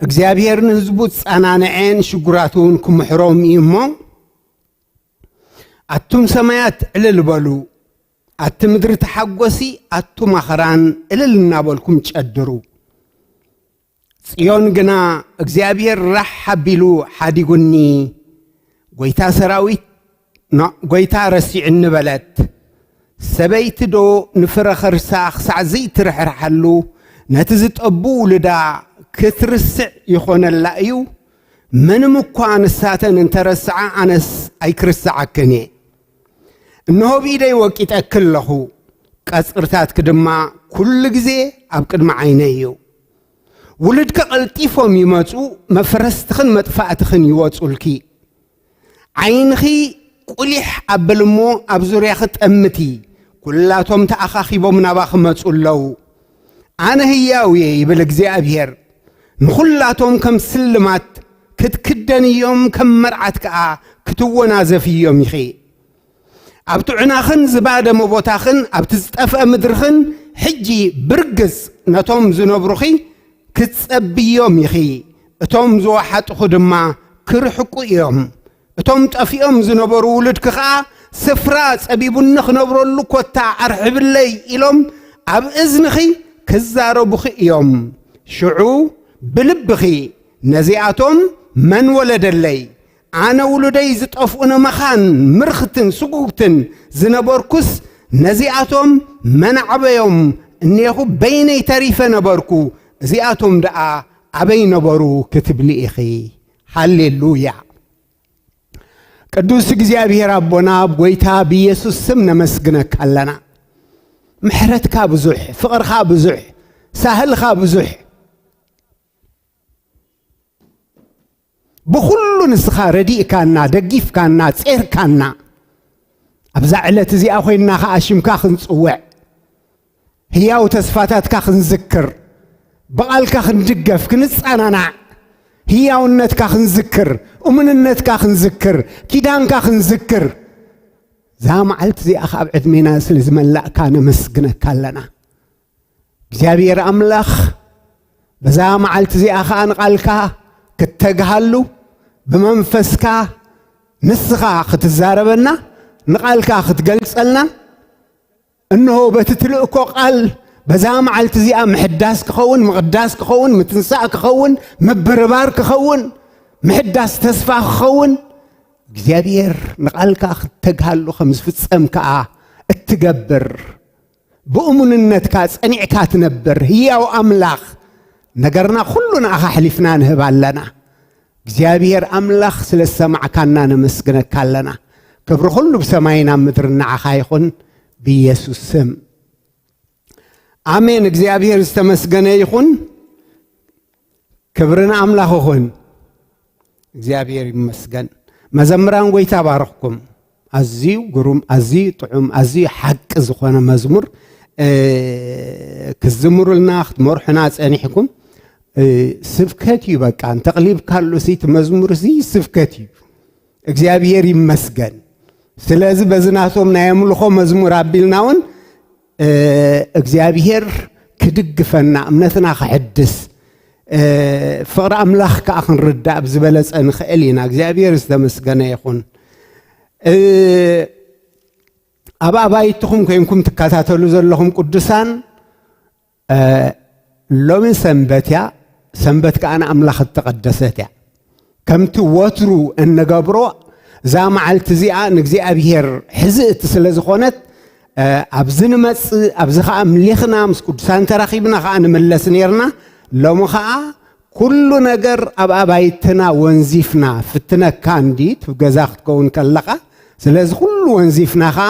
እግዚኣብሔር ንህዝቡ ጻናንዐ፣ ንሽጉራት እውን ክምሕሮም እዩ እሞ፣ ኣቱም ሰማያት ዕልል በሉ፣ ኣቲ ምድሪ ተሓጎሲ፣ ኣቱም ኣኽራን ዕልል እናበልኩም ጨድሩ። ጽዮን ግና እግዚኣብሔር ራሕ ኣቢሉ ሓዲጉኒ፣ ጎይታ ሰራዊት ኖ-፣ ጎይታ ረሲዑኒ በለት። ሰበይቲ ዶ ንፍረ ኸርሳ ክሳዕ ዘይትርሕርሓሉ፣ ነቲ ዝጠቡ ውሉዳ ክትርስዕ ይኾነላ እዩ? ምንም እኳ ንሳተን እንተረስዓ፣ ኣነስ ኣይክርስዓክን እየ። እንሆ ብኢደይ ወቂጠኪ ኣለኹ፣ ቀጽርታትኪ ድማ ኩሉ ግዜ ኣብ ቅድሚ ዓይነይ እዩ። ውሉድኪ ቀልጢፎም ይመጹ፣ መፍረስትኽን መጥፋእትኽን ይወጹልኪ። ዓይንኺ ቁሊሕ ኣብል እሞ ኣብ ዙርያኺ ጠምቲ፣ ኩላቶም ተኣኻኺቦም ናባኺ መጹ ኣለዉ። ኣነ ህያው እየ ይብል እግዚኣብሔር፣ ንኹላቶም ከም ስልማት ክትክደንዮም፣ ከም መርዓት ከኣ ክትወናዘፍዮም ኢኺ። ኣብቲ ዑናኽን ዝባደመ ቦታኽን ኣብቲ ዝጠፍአ ምድርኽን ሕጂ ብርግጽ ነቶም ዝነብሩኺ ክትጸብዮም ኢኺ። እቶም ዝወሓጡኹ ድማ ክርሕቁ እዮም። እቶም ጠፊኦም ዝነበሩ ውሉድኪ ኸኣ፣ "ስፍራ ጸቢቡኒ ክነብረሉ ኮታ ኣርሕብለይ" ኢሎም ኣብ እዝንኺ ክዛረቡኺ እዮም። ሽዑ ብልብኺ፣ "ነዚኣቶም መን ወለደለይ? ኣነ ውሉደይ ዝጠፍኡ ንመኻን ምርኽትን ስጉግትን ዝነበርኩስ፣ ነዚኣቶም መን ዓበዮም? እኔኹ በይነይ ተሪፈ ነበርኩ፣ እዚኣቶም ደኣ ኣበይ ነበሩ?" ክትብሊ ኢኺ። ሃሌሉያ! ቅዱስ እግዚኣብሔር ኣቦና፣ ኣብ ጎይታ ብኢየሱስ ስም ነመስግነካ ኣለና። ምሕረትካ ብዙሕ፣ ፍቕርኻ ብዙሕ፣ ሳህልኻ ብዙሕ። ብኹሉ ንስኻ ረዲእካና፣ ደጊፍካና፣ ጼርካና። ኣብዛ ዕለት እዚኣ ኮይንና ኸኣ ሽምካ ክንጽውዕ፣ ህያው ተስፋታትካ ክንዝክር፣ ብቓልካ ክንድገፍ፣ ክንጸናናዕ፣ ህያውነትካ ክንዝክር፣ እሙንነትካ ክንዝክር፣ ኪዳንካ ክንዝክር፣ እዛ መዓልቲ እዚኣ ኸኣ ኣብ ዕድሜና ስለ ዝመላእካ ነመስግነካ ኣለና። እግዚኣብሔር ኣምላኽ፣ በዛ መዓልቲ እዚኣ ኸኣ ንቓልካ ክተግሃሉ፣ ብመንፈስካ ንስኻ ክትዛረበና፣ ንቓልካ ክትገልጸልና፣ እንሆ በቲ ትልእኮ ቃል በዛ መዓልቲ እዚኣ ምሕዳስ ክኸውን፣ ምቕዳስ ክኸውን፣ ምትንሳእ ክኸውን፣ ምብርባር ክኸውን፣ ምሕዳስ ተስፋ ክኸውን፣ እግዚኣብሔር ንቓልካ ክተግሃሉ ከም ዝፍጸም ከኣ እትገብር፣ ብእሙንነትካ ጸኒዕካ ትነብር ህያው ኣምላኽ፣ ነገርና ኩሉ ንኣኻ ኣሕሊፍና ንህብ ኣለና። እግዚኣብሔር ኣምላኽ ስለ ዝሰማዕካና ነመስግነካ ኣለና። ክብሪ ኩሉ ብሰማይን ኣብ ምድርን ንዓኻ ይኹን ብኢየሱስ ስም። ኣሜን። እግዚኣብሔር ዝተመስገነ ይኹን። ክብሪ ንኣምላኽ ይኹን። እግዚኣብሔር ይመስገን። መዘምራን ጎይታ ባርኽኩም። ኣዝዩ ግሩም፣ ኣዝዩ ጥዑም፣ ኣዝዩ ሓቂ ዝኾነ መዝሙር፣ እ፣ ክትዝምሩልና፣ ክትመርሑና ጸኒሕኩም። እ፣ ስብከት እዩ በቃ። እንተቕሊብካሉ ሲ እቲ መዝሙር ሲ ስብከት እዩ። እግዚኣብሔር ይመስገን። ስለዚ በዚ ናቶም ናይ ኣምልኾ መዝሙር ኣቢልና እውን፣ እ፣ እግዚኣብሔር ክድግፈና፣ እምነትና ክሕድስ፣ እ፣ ፍቕሪ ኣምላኽ ከኣ ክንርዳእ ብዝበለጸ ንኽእል ኢና። እግዚኣብሔር ዝተመስገነ ይኹን። እ፣ ኣብ ኣባይትኹም ኮይንኩም ትከታተሉ ዘለኹም ቅዱሳን፣ እ፣ ሎሚ ሰንበት እያ፣ ሰንበት ከኣ ንኣምላኽ እተቐደሰት እያ። ከምቲ ወትሩ እንገብሮ፣ እዛ መዓልቲ እዚኣ ንእግዚኣብሔር ሕዝእቲ ስለ ዝኾነት፣ እ፣ ኣብዚ ንመጽእ፣ ኣብዚ ኸኣ ኣምሊኽና፣ ምስ ቅዱሳን ተራኺብና ኸኣ ንምለስ ኔርና። ሎሚ ኸኣ ኩሉ ነገር ኣብ ኣባይትና ወንዚፍና፣ ፍትነካ እንዲ፣ እቲ ገዛ ክትከውን ከለኻ። ስለዚ ኩሉ ወንዚፍና ኸኣ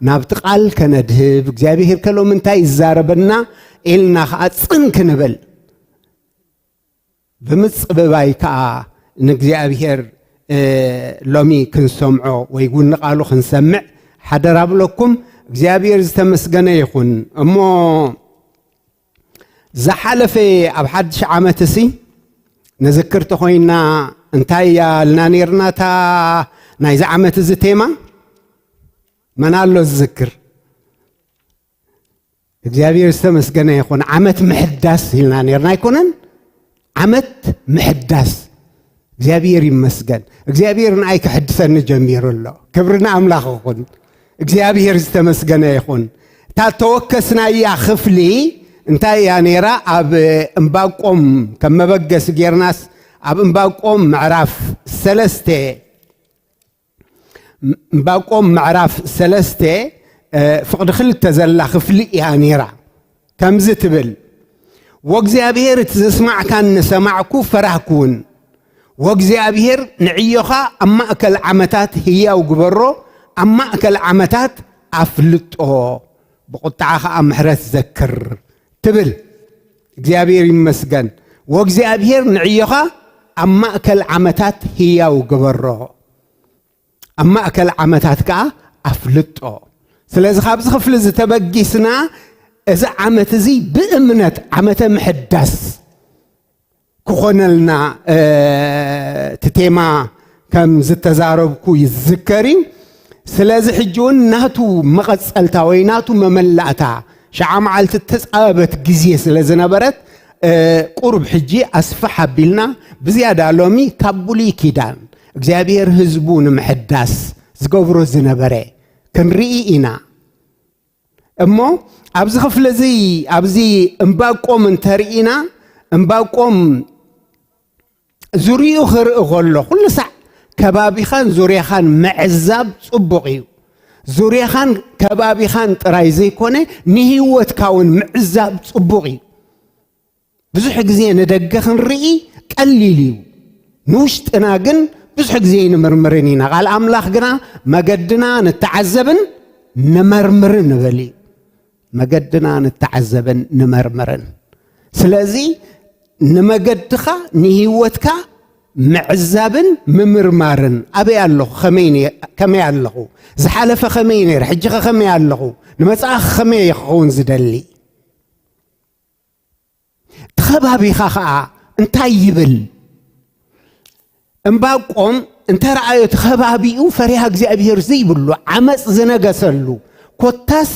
ናብቲ ቃል ከነድህብ፣ እግዚኣብሔር ከ ሎሚ እንታይ ይዛረበና ኢልና ኸኣ ጽን ክንብል፣ ብምጽብባይ ከኣ ንእግዚኣብሔር፣ እ፣ ሎሚ ክንሰምዖ ወይ እውን ንቃሉ ክንሰምዕ ሓደራ ብለኩም። እግዚኣብሔር ዝተመስገነ ይኹን። እሞ ዝሓለፈ ኣብ ሓድሽ ዓመት እሲ ንዝክር ተኾይንና እንታይ እያ ኢልና ኔርና እታ ናይዚ ዓመት እዚ ቴማ? መን ኣሎ ዝዝክር? እግዚኣብሔር ዝተመስገነ ይኹን። ዓመት ምሕዳስ ኢልና ኔርና ኣይኮነን? ዓመት ምሕዳስ። እግዚኣብሔር ይመስገን። እግዚኣብሔር ንኣይ ክሕድሰኒ ጀሚሩ ኣሎ። ክብሪ ንኣምላኽ ይኹን። እግዚኣብሔር ዝተመስገነ ይኹን። እታ ተወከስናያ ክፍሊ እንታይ እያ ነይራ? ኣብ እምባቆም ከም መበገሲ ጌርናስ ኣብ እምባቆም ምዕራፍ ሰለስተ እምባቆም ምዕራፍ ሰለስተ ፍቕዲ ክልተ ዘላ ክፍሊ እያ ነይራ። ከምዚ ትብል፣ ወእግዚኣብሔር እቲ ዘስማዕካኒ ሰማዕኩ ፈራህኩውን። ወእግዚኣብሔር ንዕዮኻ ኣብ ማእከል ዓመታት ህያው ግበሮ፣ ኣብ ማእከል ዓመታት ኣፍልጦ፣ ብቑጥዓ ኸኣ ምሕረት ዘክር ትብል። እግዚኣብሔር ይመስገን። ወእግዚኣብሔር ንዕዮኻ ኣብ ማእከል ዓመታት ህያው ግበሮ፣ ኣብ ማእከል ዓመታት ከኣ ኣፍልጦ። ስለዚ ካብዚ ክፍሊ እዚ ተበጊስና፣ እዚ ዓመት እዚ ብእምነት ዓመተ ምሕዳስ ክኾነልና እቲ ቴማ ከም ዝተዛረብኩ ይዝከር እዩ። ስለዚ ሕጂ እውን ናቱ መቐጸልታ ወይ ናቱ መመላእታ ሽዓ መዓልቲ እተጻበበት ግዜ ስለ ዝነበረት፣ ቁሩብ ሕጂ ኣስፍሕ ኣቢልና ብዝያዳ ሎሚ ካብ ብሉይ ኪዳን እግዚኣብሔር ህዝቡ ንምሕዳስ ዝገብሮ ዝነበረ ክንርኢ ኢና። እሞ ኣብዚ ክፍሊ እዚ ኣብዚ እምባቆም እንተርኢና፣ እምባቆም ዙሪኡ ክርኢ ከሎ ኩሉ ሳዕ ከባቢኻን ዙርያኻን ምዕዛብ ጽቡቕ እዩ። ዙርያኻን ከባቢኻን ጥራይ ዘይኮነ ንህይወትካ እውን ምዕዛብ ጽቡቕ እዩ። ብዙሕ ግዜ ንደገ ክንርኢ ቀሊል እዩ። ንውሽጥና ግን ብዙሕ ግዜ ኣይንምርምርን ኢና። ቃል ኣምላኽ ግና መገድና ንተዓዘብን ንመርምርን ንብል እዩ። መገድና ንተዓዘብን ንመርምርን። ስለዚ ንመገድኻ ንህይወትካ ምዕዛብን ምምርማርን። ኣበይ ኣለኹ? ከመይ ነ-፣ ከመይ ኣለኹ? ዝሓለፈ ከመይ ነይረ? ሕጂኸ ከመይ ኣለኹ? ንመጻእኸ ከመይ ክኸውን ዝደሊ? እቲ ከባቢኻ ኸኣ እንታይ ይብል? እምባቆም እንተ ረኣዮ እቲ ከባቢኡ ፈሪሃ እግዚኣብሔር ዘይብሉ፣ ዓመጽ ዝነገሰሉ፣ ኮታስ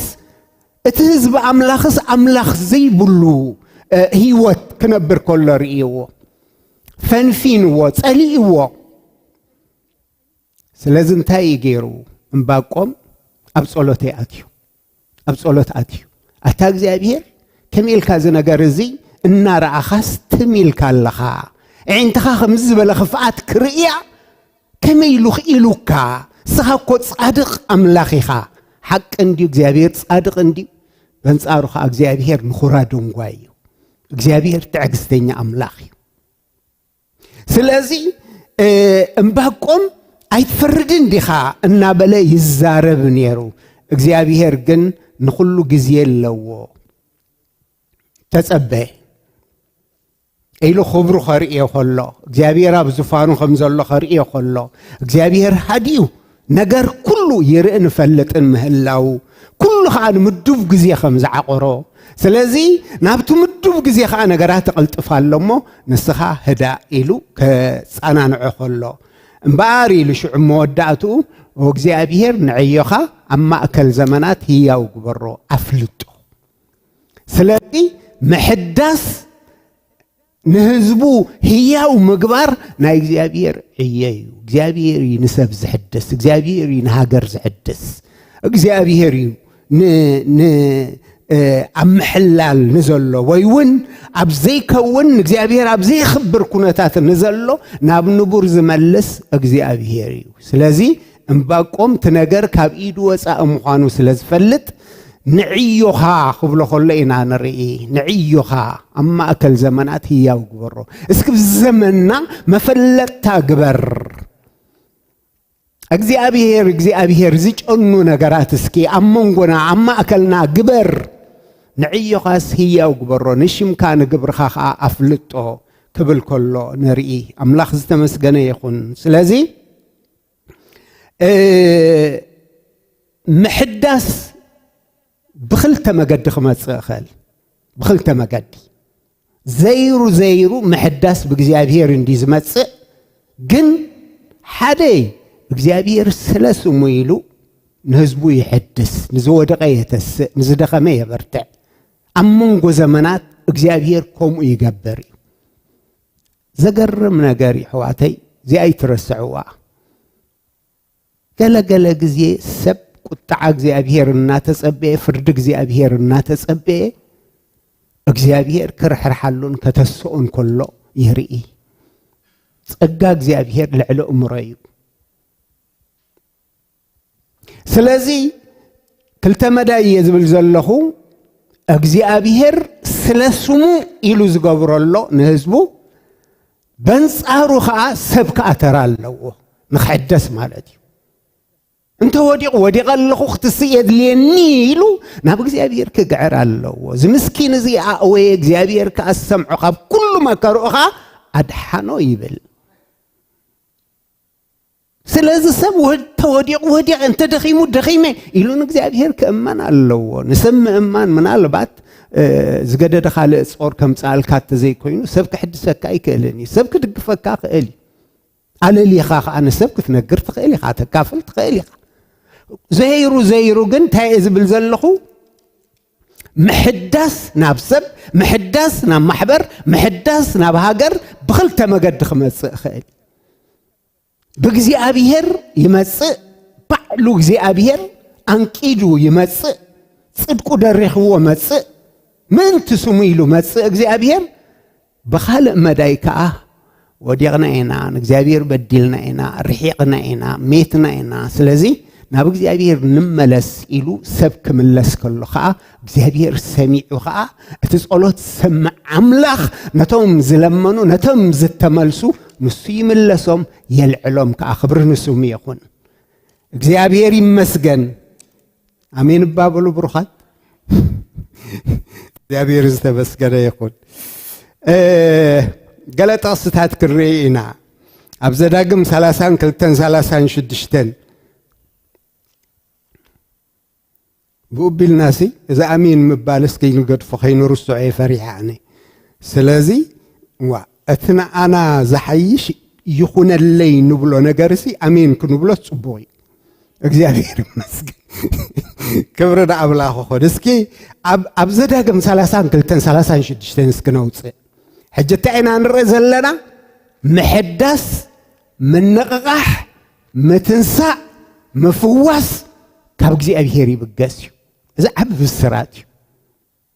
እቲ ህዝቢ ኣምላኽስ ኣምላኽ ዘይብሉ፣ እ፣ ህይወት ክነብር ከሎ ርእይዎ። ፈንፊንዎ፣ ጸሊእዎ። ስለዚ እንታይ እዩ ገይሩ? እምባቆም ኣብ ጸሎት ኣትዩ። ኣብ ጸሎት ኣትዩ። ኣታ እግዚኣብሔር፣ ከመይ ኢልካ እዚ ነገር እዚ እናረኣኻስ ትም ኢልካ ኣለኻ? ኣዒንትኻ ከምዚ ዝበለ ክፍኣት ክርእያ ከመይ ኢሉ ክኢሉካ? ንስኻ እኮ ጻድቕ ኣምላኽ ኢኻ። ሓቂ እንድዩ፣ እግዚኣብሔር ጻድቕ እንድዩ። በንጻሩ ኸኣ እግዚኣብሔር ንኹራ ደንጓይ እዩ። እግዚኣብሔር ትዕግስተኛ ኣምላኽ እዩ። ስለዚ፣ እ፣ እምባቆም ኣይትፈርድን ዲኻ እናበለ ይዛረብ ነይሩ። እግዚኣብሔር ግን ንኹሉ ግዜ ኣለዎ። ተጸበ ኢሉ ክብሩ ኸርእዮ ኸሎ፣ እግዚኣብሔር ኣብ ዙፋኑ ከም ዘሎ ኸርእዮ ኸሎ፣ እግዚኣብሔር ሃዲኡ ነገር ኩሉ ይርእን ይፈልጥን ምህላው፣ ኩሉ ኸኣ ንምዱብ ግዜ ከም ዝዓቖሮ፣ ስለዚ ናብቲ ምዱብ ግዜ ኸኣ ነገራት ይቕልጥፍ ኣሎ እሞ፣ ንስኻ ህዳእ ኢሉ ከጸናንዖ ኸሎ፣ እምበኣር ኢሉ ሽዑ መወዳእትኡ፣ "ወእግዚኣብሔር ንዕዮኻ ኣብ ማእከል ዘመናት ህያው ግበሮ፣ ኣፍልጦ።" ስለዚ ምሕዳስ ንህዝቡ ህያው ምግባር ናይ እግዚኣብሔር ዕዮ እዩ። እግዚኣብሔር እዩ ንሰብ ዝሕድስ፣ እግዚኣብሔር እዩ ንሃገር ዝሕድስ፣ እግዚኣብሔር እዩ ን-፣ ን-፣ እ፣ ኣብ ምሕላል ንዘሎ ወይ እውን ኣብ ዘይከውን እግዚኣብሔር ኣብ ዘይኽብር ኩነታት ንዘሎ ናብ ንቡር ዝመልስ እግዚኣብሔር እዩ። ስለዚ እምባቆም እቲ ነገር ካብ ኢዱ ወጻኢ ምዃኑ ስለ ዝፈልጥ፣ ንዕዮኻ ክብሎ ከሎ ኢና ንርኢ። ንዕዮኻ ኣብ ማእከል ዘመናት ህያው ግበሮ። እስኪ ብዘመንና መፈለጥታ ግበር። እግዚኣብሔር፣ እግዚኣብሔር ዝጨኑ ነገራት እስኪ ኣብ መንጎና፣ ኣብ ማእከልና ግበር። ንዕዮኻስ ህያው ግበሮ፣ ንሽምካ ንግብርኻ ኸኣ ኣፍልጦ ክብል ከሎ ንርኢ። ኣምላኽ ዝተመስገነ ይኹን። ስለዚ እ፣ ምሕዳስ ብኽልተ መገዲ ክመጽእ ይኽእል። ብኽልተ መገዲ። ዘይሩ ዘይሩ ምሕዳስ ብእግዚኣብሔር እንዲ ዝመጽእ፣ ግን ሓደ እግዚኣብሔር ስለ ስሙ ኢሉ ንህዝቡ ይሕድስ፣ ንዝወደቐ የተስእ፣ ንዝደኸመ የበርትዕ። ኣብ መንጎ ዘመናት እግዚኣብሔር ከምኡ ይገብር እዩ። ዘገርም ነገር፣ ይሕዋተይ፣ እዚኣ ኣይትረስዕዋ። ገለ ገለ ግዜ ሰብ ቁጥዓ እግዚኣብሔር እናተጸበየ፣ ፍርዲ እግዚኣብሔር እናተጸበየ፣ እግዚኣብሔር ክርሕርሓሉን ከተስኦን ከሎ የርኢ። ጸጋ እግዚኣብሔር ልዕሊ እምሮ እዩ። ስለዚ ክልተ መዳይ እየ ዝብል ዘለኹ። እግዚኣብሔር ስለ ስሙ ኢሉ ዝገብረሎ ንህዝቡ፣ በንጻሩ ኸዓ ሰብ ከኣ ተራ ኣለዎ፣ ንኽሕደስ ማለት እዩ። እንተ ወዲቑ፣ ወዲቐ ኣለኹ፣ ክትስእ የድልየኒ ኢሉ ናብ እግዚኣብሔር ክግዕር ኣለዎ። እዚ ምስኪን እዚ ኣእወየ፣ እግዚኣብሔር ከኣ ዝሰምዖ፣ ካብ ኩሉ መከርኡ ኸዓ ኣድሓኖ ይብል። ስለዚ ሰብ ወ-፣ ተወዲቑ፣ ወዲቐ፣ እንተ ደኺሙ፣ ደኺመ ኢሉ ንእግዚኣብሔር ክእመን ኣለዎ። ንሰብ ምእማን ምናልባት፣ እ፣ ዝገደደ ካልእ ጾር ከምጽኣልካ እንተዘይኮይኑ፣ ሰብ ክሕድሰካ ኣይክእልን እዩ። ሰብ ክድግፈካ ክእል እዩ። ኣለሊኻ ኸዓ ንሰብ ክትነግር ትኽእል ኢኻ፣ ተካፍል ትኽእል ኢኻ። ዘይሩ፣ ዘይሩ ግን እንታይ እየ ዝብል ዘለኹ? ምሕዳስ ናብ ሰብ፣ ምሕዳስ ናብ ማሕበር፣ ምሕዳስ ናብ ሃገር ብኽልተ መገዲ ክመጽእ ይኽእል። ብእግዚኣብሔር ይመጽእ፣ ባዕሉ እግዚኣብሔር ኣንቂዱ ይመጽእ፣ ጽድቁ ደሪኽዎ መጽእ፣ ምእንቲ ስሙ ኢሉ መጽእ እግዚኣብሔር። ብኻልእ መዳይ ከኣ ወዲቕና ኢና፣ ንእግዚኣብሔር በዲልና ኢና፣ ርሒቕና ኢና፣ ሜትና ኢና። ስለዚ ናብ እግዚኣብሔር ንመለስ ኢሉ ሰብ ክምለስ ከሎ ከኣ እግዚኣብሔር ሰሚዑ ከኣ እቲ ጸሎት ዝሰምዕ ኣምላኽ ነቶም ዝለመኑ፣ ነቶም ዝተመልሱ ንሱ ይምለሶም፣ የልዕሎም ከኣ። ክብሪ ንስሙ ይኹን። እግዚኣብሔር ይመስገን። ኣሜን እባ በሉ ብሩኻት። እግዚኣብሔር ዝተመስገነ ይኹን። እ፣ ገለ ጥቕስታት ክንርኢ ኢና። ኣብ ዘዳግም ሰላሳን ክልተን ሰላሳን ሽዱሽተን ብኡ ቢልናሲ፣ እዚ ኣሜን ምባልስ ከይንገድፎ፣ ከይንርስዖ እየ ፈሪሐ ኣነ። ስለዚ፣ ዋ፣ እቲ ንኣና ዝሓይሽ ይኹነለይ ንብሎ ነገርሲ ኣሜን ክንብሎ ጽቡቕ እዩ። እግዚኣብሔር ይመስገን። ክብሪ ንኣምላኽ ይኹን። እስኪ ኣብ፣ ኣብ ዘዳግም ሰላሳን ክልተን ሰላሳን ሽዱሽተን እስኪ ነውፅእ። ሕጂ እንታይ ኢና ንርኢ ዘለና? ምሕዳስ፣ ምንቕቓሕ፣ ምትንሳእ፣ ምፍዋስ ካብ እግዚኣብሔር ይብገስ እዩ። እዚ ዓቢ ብስራት እዩ።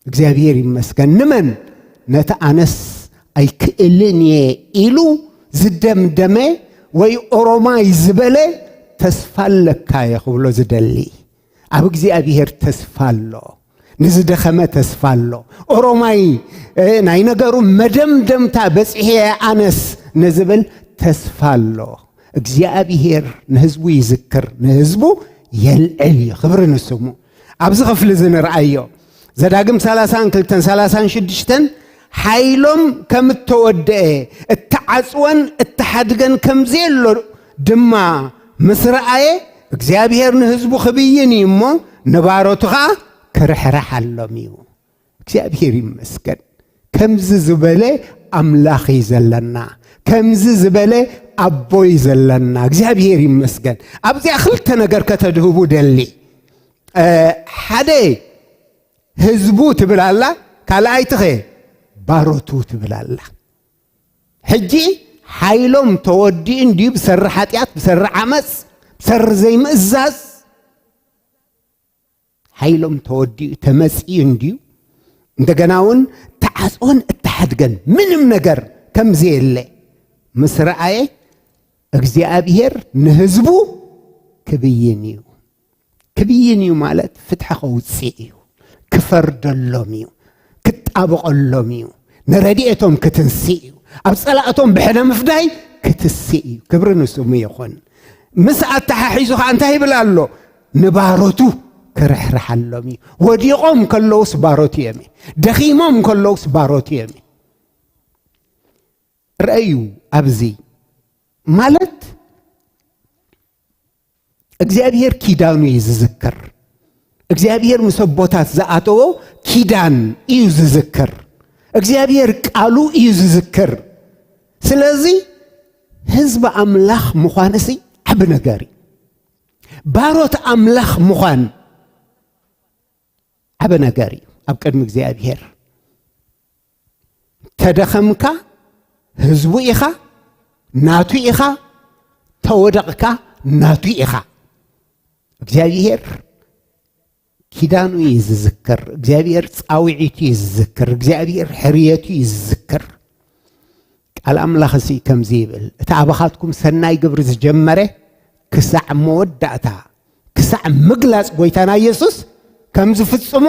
እግዚኣብሔር ይመስገን። ንመን? ነቲ ኣነስ ኣይክእልን እየ ኢሉ ዝደምደመ ወይ ኦሮማይ ዝበለ ተስፋ ኣለካ እየ ክብሎ ዝደሊ። ኣብ እግዚኣብሔር ተስፋ ኣሎ። ንዝደኸመ ተስፋ ኣሎ። ኦሮማይ፣ እ፣ ናይ ነገሩ መደምደምታ በጺሐ ኣነስ ንዝብል ተስፋ ኣሎ። እግዚኣብሔር ንህዝቡ ይዝክር፣ ንህዝቡ የልዕል እዩ። ክብሪ ንስሙ። ኣብዚ ክፍሊ እዚ ንርኣዮ። ዘዳግም ሰላሳን ክልተን ሰላሳን ሽዱሽተን ሓይሎም ከም እተወደአ፣ እተዓጽወን እተሓድገን ከም ዘየሎ ድማ ምስ ረኣየ፣ እግዚኣብሔር ንህዝቡ ክብይን እዩ እሞ፣ ንባሮቱ ኸኣ ክርሕርሓሎም እዩ። እግዚኣብሔር ይመስገን። ከምዚ ዝበለ ኣምላኽ እዩ ዘለና። ከምዚ ዝበለ ኣቦ እዩ ዘለና። እግዚኣብሔር ይመስገን። ኣብዚኣ ክልተ ነገር ከተድህቡ ደሊ። እ፣ ሓደ ህዝቡ ትብል ኣላ፣ ካልኣይቲ ኸ ባሮቱ ትብል ኣላ። ሕጂ ሓይሎም ተወዲኡ እንድዩ ብሰሪ ሓጢኣት፣ ብሰሪ ዓመፅ፣ ብሰሪ ዘይምእዛዝ ሓይሎም ተወዲኡ ተመፂኡ እንድዩ። እንደገና እውን ተዓፅወን እተሓድገን ምንም ነገር ከምዘየለ ምስ ረኣየ እግዚኣብሔር ንህዝቡ ክብይን እዩ። ክብይን እዩ ማለት ፍትሒ ከውፅእ እዩ፣ ክፈርደሎም እዩ፣ ክጣበቐሎም እዩ፣ ንረድኤቶም ክትንስእ እዩ፣ ኣብ ፀላእቶም ብሕነ ምፍዳይ ክትስእ እዩ። ክብሪ ንስሙ ይኹን። ምስ ኣተሓሒዙ ከዓ እንታይ ይብል ኣሎ? ንባሮቱ ክርሕርሓሎም እዩ። ወዲቖም ከለውስ ባሮቱ እዮም፣ ደኺሞም ከለውስ ባሮቱ እዮም። ረኣዩ ኣብዚ ማለት እግዚኣብሔር ኪዳኑ እዩ ዝዝክር። እግዚኣብሔር ምስ ኣቦታት ዝኣተዎ ኪዳን እዩ ዝዝክር። እግዚኣብሔር ቃሉ እዩ ዝዝክር። ስለዚ ህዝቢ ኣምላኽ ምዃንሲ ዓቢ ነገር እዩ። ባሮት ኣምላኽ ምዃን ዓቢ ነገር እዩ ኣብ ቅድሚ እግዚኣብሔር። ተደኸምካ፣ ህዝቡ ኢኻ፣ ናቱ ኢኻ፣ ተወደቕካ ናቱ ኢኻ። እግዚኣብሔር ኪዳኑ እዩ ዝዝክር፣ እግዚኣብሔር ጻውዒቱ እዩ ዝዝክር፣ እግዚኣብሔር ሕርየቱ እዩ ዝዝክር። ቃል ኣምላኽ እዚ ከምዚ ይብል፣ እቲ ኣባኻትኩም ሰናይ ግብሪ ዝጀመረ ክሳዕ መወዳእታ፣ ክሳዕ ምግላጽ ጎይታና ኢየሱስ ከም ዝፍጽሞ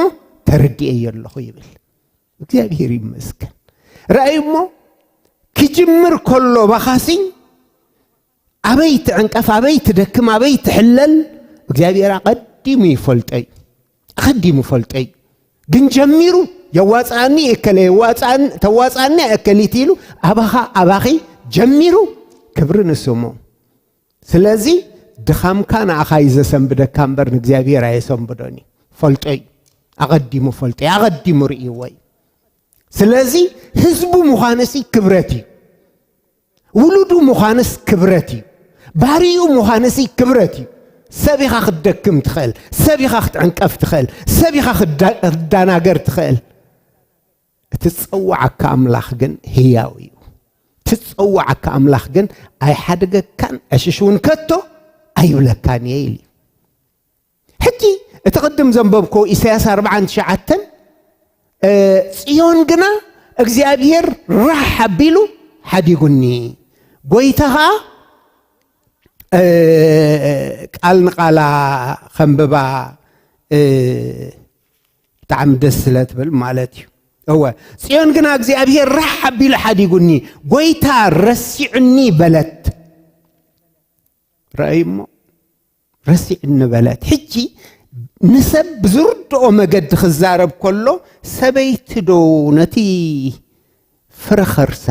ተረዲኤዮ ኣለኹ ይብል። እግዚኣብሔር ይመስገን። ረኣዩ እሞ ክጅምር ከሎ ባኻሲ ኣበይ ትዕንቀፍ፣ ኣበይ ትደክም፣ ኣበይ ትሕለል እግዚኣብሔር ኣቐዲሙ ይፈልጦ እዩ። ኣቐዲሙ ይፈልጦ እዩ። ግን ጀሚሩ የዋፅኣኒ እከለ የዋፅኣኒ ተዋፅኣኒ እከሊት ኢሉ ኣባኻ ኣባኺ ጀሚሩ ክብሪ ንስሙ። ስለዚ ድኻምካ ንኣኻ እዩ ዘሰንብደካ እምበር ንእግዚኣብሔር ኣየሰንብዶን እዩ። ፈልጦ እዩ። ኣቐዲሙ ፈልጦ እዩ። ኣቐዲሙ ርእይዎ እዩ። ስለዚ ህዝቡ ምዃንሲ ክብረት እዩ። ውሉዱ ምዃንስ ክብረት እዩ። ባሪኡ ምዃንሲ ክብረት እዩ። ሰብ ኢኻ ክትደክም ትኽእል፣ ሰብ ኢኻ ክትዕንቀፍ ትኽእል፣ ሰብ ኢኻ ክዳ- ክትዳናገር ትኽእል። እቲ ዝጸዋዓካ ኣምላኽ ግን ህያው እዩ። እቲ ዝጸዋዓካ ኣምላኽ ግን ኣይሓድገካን፣ ዕሽሽ እውን ከቶ ኣይብለካን እየ ኢሉ እዩ። ሕጂ እቲ ቅድም ዘንበብኮ ኢሳያስ ኣርብዓን ትሽዓተን፣ እ፣ ጽዮን ግና እግዚኣብሔር ራሕ ኣቢሉ ሓዲጉኒ፣ ጎይታ ኸኣ፣ እ፣ ቃል ንቓላ ኸንብባ፣ እ፣ ብጣዕሚ ደስ ስለ ትብል ማለት እዩ። እወ፣ ጽዮን ግና እግዚኣብሔር ራሕ ኣቢሉ ሓዲጉኒ፣ ጎይታ ረሲዑኒ በለት። ረኣዩ እሞ፣ ረሲዑኒ በለት። ሕጂ ንሰብ ብዝርድኦ መገዲ ክዛረብ ከሎ፣ ሰበይቲ ዶ ነቲ ፍረ ኸርሳ፣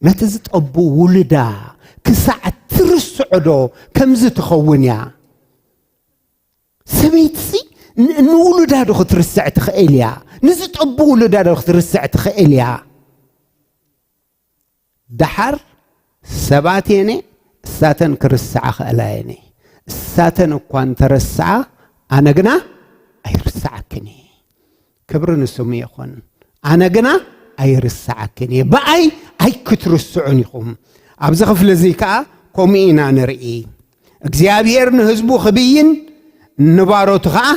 ነቲ ዝጠቡ ውልዳ ክሳዕ ትርስዖ ዶ ከምዚ ትኸውን እያ? ሰበይትሲ ን- ንውሉዳ ዶ ክትርስዕ ትኽእል እያ? ንዝጠቡ ውሉዳ ዶ ክትርስዕ ትኽእል እያ? ደሓር ሰባት እየን፣ እሳተን ክርስዓ ክእላ እየን። እሳተን እኳ እንተረስዓ፣ ኣነ ግና ኣይርስዓክን እየ። ክብሪ ንስሙ ይኹን። ኣነ ግና ኣይርስዓክን እየ። ብኣይ ኣይክትርስዑን ኢኹም። ኣብዚ ክፍሊ እዚ ከኣ ከምኡ ኢና ንርኢ። እግዚኣብሔር ንህዝቡ ክብይን ንባሮቱ ከኣ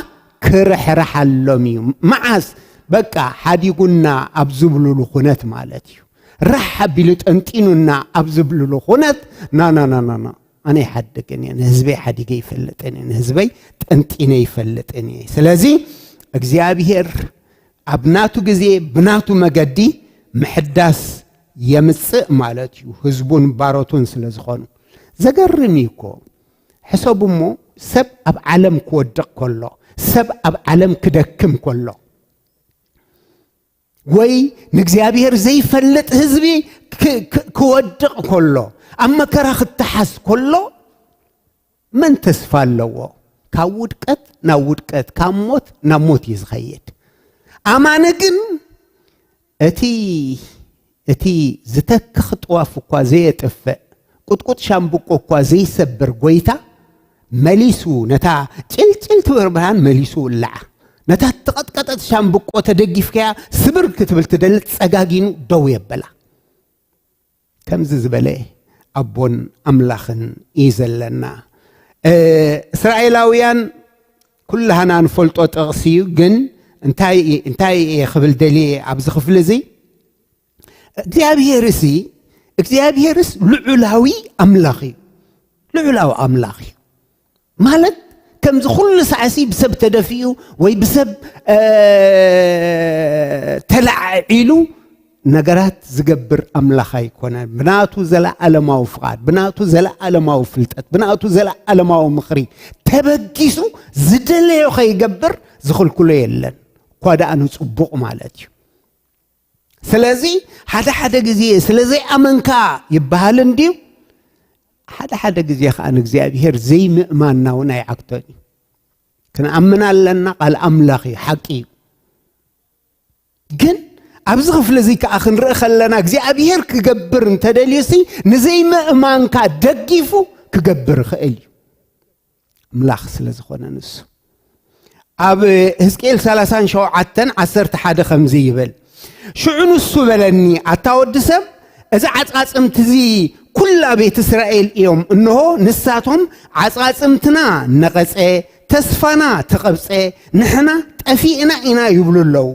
ክርሕርሓሎም እዩ። መዓስ? በቃ ሓዲጉና ኣብ ዝብልሉ ኩነት ማለት እዩ። ራሕ ኣቢሉ ጠንጢኑና ኣብ ዝብልሉ ኩነት፣ ና፣ ና፣ ና፣ ና፣ ና፣ ኣነ ይሓድግን እየ፣ ንህዝበይ ሓዲገ ይፈልጥን እየ፣ ንህዝበይ ጠንጢነ ይፈልጥን እየ። ስለዚ እግዚኣብሔር ኣብ ናቱ ግዜ ብናቱ መገዲ ምሕዳስ የምጽእ ማለት እዩ፣ ህዝቡን ባሮቱን ስለ ዝኾኑ። ዘገርም እዩ እኮ። ሕሰቡ እሞ፣ ሰብ ኣብ ዓለም ክወድቕ ከሎ፣ ሰብ ኣብ ዓለም ክደክም ከሎ፣ ወይ ንእግዚኣብሔር ዘይፈልጥ ህዝቢ ክ- ክ- ክወድቕ ከሎ፣ ኣብ መከራ ክተሓዝ ከሎ፣ መን ተስፋ ኣለዎ? ካብ ውድቀት ናብ ውድቀት፣ ካብ ሞት ናብ ሞት እዩ ዝኸይድ። ኣማኒ ግን እቲ እቲ ዝተክኽ ጥዋፍ እኳ ዘየጥፍእ፣ ቁጥቁጥ ሻምብቆ እኳ ዘይሰብር ጎይታ፣ መሊሱ ነታ ጭልጭል ትብል ብርሃን መሊሱ ውልዓ። ነታ እተቐጥቀጠት ሻምብቆ ተደጊፍካያ ስብር ክትብል ትደሊ ጸጋጊኑ ደው የበላ። ከምዚ ዝበለ ኣቦን ኣምላኽን እዩ ዘለና። እ፣ እስራኤላውያን ኩላህና ንፈልጦ ጥቕሲ እዩ፣ ግን እንታይ እንታይ እየ ክብል ደልየ ኣብዚ ክፍሊ እዚ፣ እግዚኣብሔር እዚ እግዚኣብሔርስ ልዑላዊ ኣምላኽ እዩ። ልዑላዊ ኣምላኽ እዩ ማለት ከምዚ ኩሉ ሳዕሲ ብሰብ ተደፊኡ ወይ ብሰብ እ፣ ተላዒሉ ነገራት ዝገብር ኣምላኽ ኣይኮነን። ብናቱ ዘለኣለማዊ ፍቓድ፣ ብናቱ ዘለኣለማዊ ፍልጠት፣ ብናቱ ዘለኣለማዊ ምኽሪ ተበጊሱ ዝደለዮ ከይገብር ዝኽልክሎ የለን። እኳ ደኣ ንጽቡቕ ማለት እዩ። ስለዚ ሓደ ሓደ ግዜ ስለ ዘይኣመንካ ይበሃል እንድዩ። ሓደ ሓደ ግዜ ከኣ ንእግዚኣብሔር ዘይምእማንና እውን ኣይዓግቶን እዩ። ክንኣምን ኣለና፣ ቃል ኣምላኽ እዩ፣ ሓቂ እዩ። ግን ኣብዚ ክፍሊ እዚ ከኣ ክንርኢ ከለና እግዚኣብሔር ክገብር እንተደልዩሲ ንዘይምእማንካ ደጊፉ ክገብር ይኽእል እዩ። ኣምላኽ ስለ ዝኾነ ንሱ። ኣብ ህዝቅኤል ሰላሳን ሸውዓተን ዓሰርተ ሓደ ከምዚ ይብል፣ ሽዑ ንሱ በለኒ፣ ኣታ ወዲ ሰብ፣ እዚ ዓጻጽምቲ እዚ ኩላ ቤት እስራኤል እዮም። እንሆ ንሳቶም፣ ዓጻጽምትና ነቐጸ፣ ተስፋና ተቐብጸ፣ ንሕና ጠፊእና ኢና ይብሉ ኣለዉ።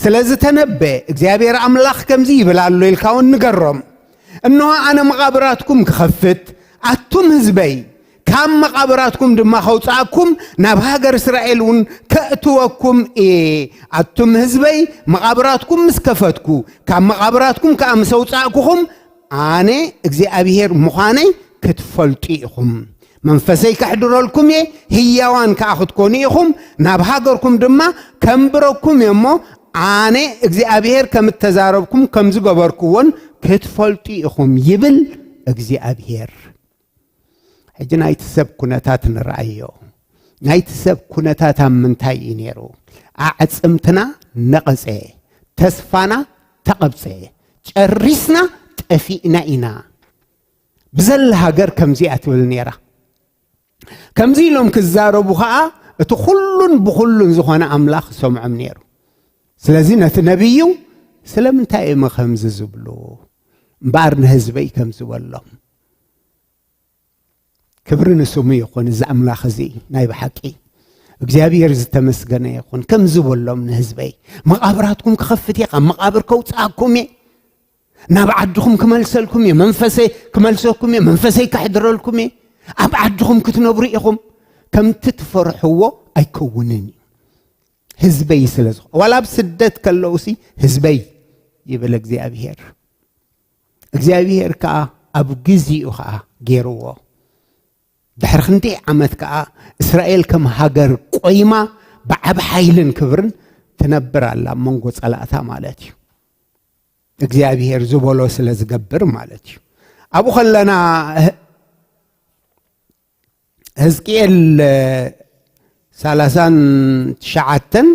ስለዚ ተነበ፣ እግዚኣብሔር ኣምላኽ ከምዚ ይብል ኣሎ ኢልካ እውን ንገሮም። እንሆ ኣነ መቓብራትኩም ክኸፍት፣ ኣቱም ህዝበይ፣ ካብ መቓብራትኩም ድማ ከውፅኣኩም፣ ናብ ሃገር እስራኤል እውን ከእትወኩም እየ። ኣቱም ህዝበይ፣ መቓብራትኩም ምስ ከፈትኩ፣ ካብ መቓብራትኩም ከኣ ምስ ኣውፃእኩኹም፣ ኣነ እግዚኣብሔር ምዃነይ ክትፈልጡ ኢኹም። መንፈሰይ ከሕድረልኩም እየ፣ ህያዋን ከኣ ክትኮኑ ኢኹም፣ ናብ ሃገርኩም ድማ ከንብረኩም እየ እሞ፣ ኣነ እግዚኣብሔር ከም እተዛረብኩም ከም ዝገበርኩዎን ክትፈልጡ ኢኹም ይብል እግዚኣብሔር። ሕጂ ናይቲ ሰብ ኩነታት ንረኣዮ። ናይቲ ሰብ ኩነታት ኣብ ምንታይ እዩ ነይሩ? ኣዕጽምትና ነቐጸ፣ ተስፋና ተቐብጸ፣ ጨሪስና ጠፊእና ኢና። ብዘላ ሃገር ከምዚኣ ትብል ነይራ። ከምዚ ኢሎም ክዛረቡ ኸኣ እቲ ኩሉን ብኹሉን ዝኾነ ኣምላኽ ይሰምዖም ነይሩ። ስለዚ ነቲ ነቢዩ ስለምንታይ እዮም ከምዚ ዝብሉ? እምበኣር ንህዝበይ ከምዚ በሎም። ክብሪ ንስሙ ይኹን። እዚ ኣምላኽ እዚ ናይ ብሓቂ እግዚኣብሔር ዝተመስገነ ይኹን። ከምዚ በሎም ንህዝበይ፣ መቓብራትኩም ክኸፍት እየ፣ ካብ መቓብር ከውፅኣኩም እየ፣ ናብ ዓድኹም ክመልሰልኩም እየ፣ መንፈሰይ ክመልሰኩም እየ፣ መንፈሰይ ከሕድረልኩም እየ፣ ኣብ ዓድኹም ክትነብሩ ኢኹም። ከምቲ ትፈርሕዎ ኣይከውንን እዩ። ህዝበይ ስለ ዝኾ-፣ ዋላ ኣብ ስደት ከለውሲ ህዝበይ ይብል እግዚኣብሔር። እግዚኣብሔር ከኣ ኣብ ግዚኡ ከኣ ገይርዎ። ድሕሪ ክንደይ ዓመት ከኣ እስራኤል ከም ሃገር ቆይማ ብዓብ ሓይልን ክብርን ትነብር ኣላ ኣብ መንጎ ጸላእታ ማለት እዩ። እግዚኣብሔር ዝበሎ ስለ ዝገብር ማለት እዩ። ኣብኡ ከለና ህ-፣ ህዝቅኤል ሰላሳን ትሽዓተን፣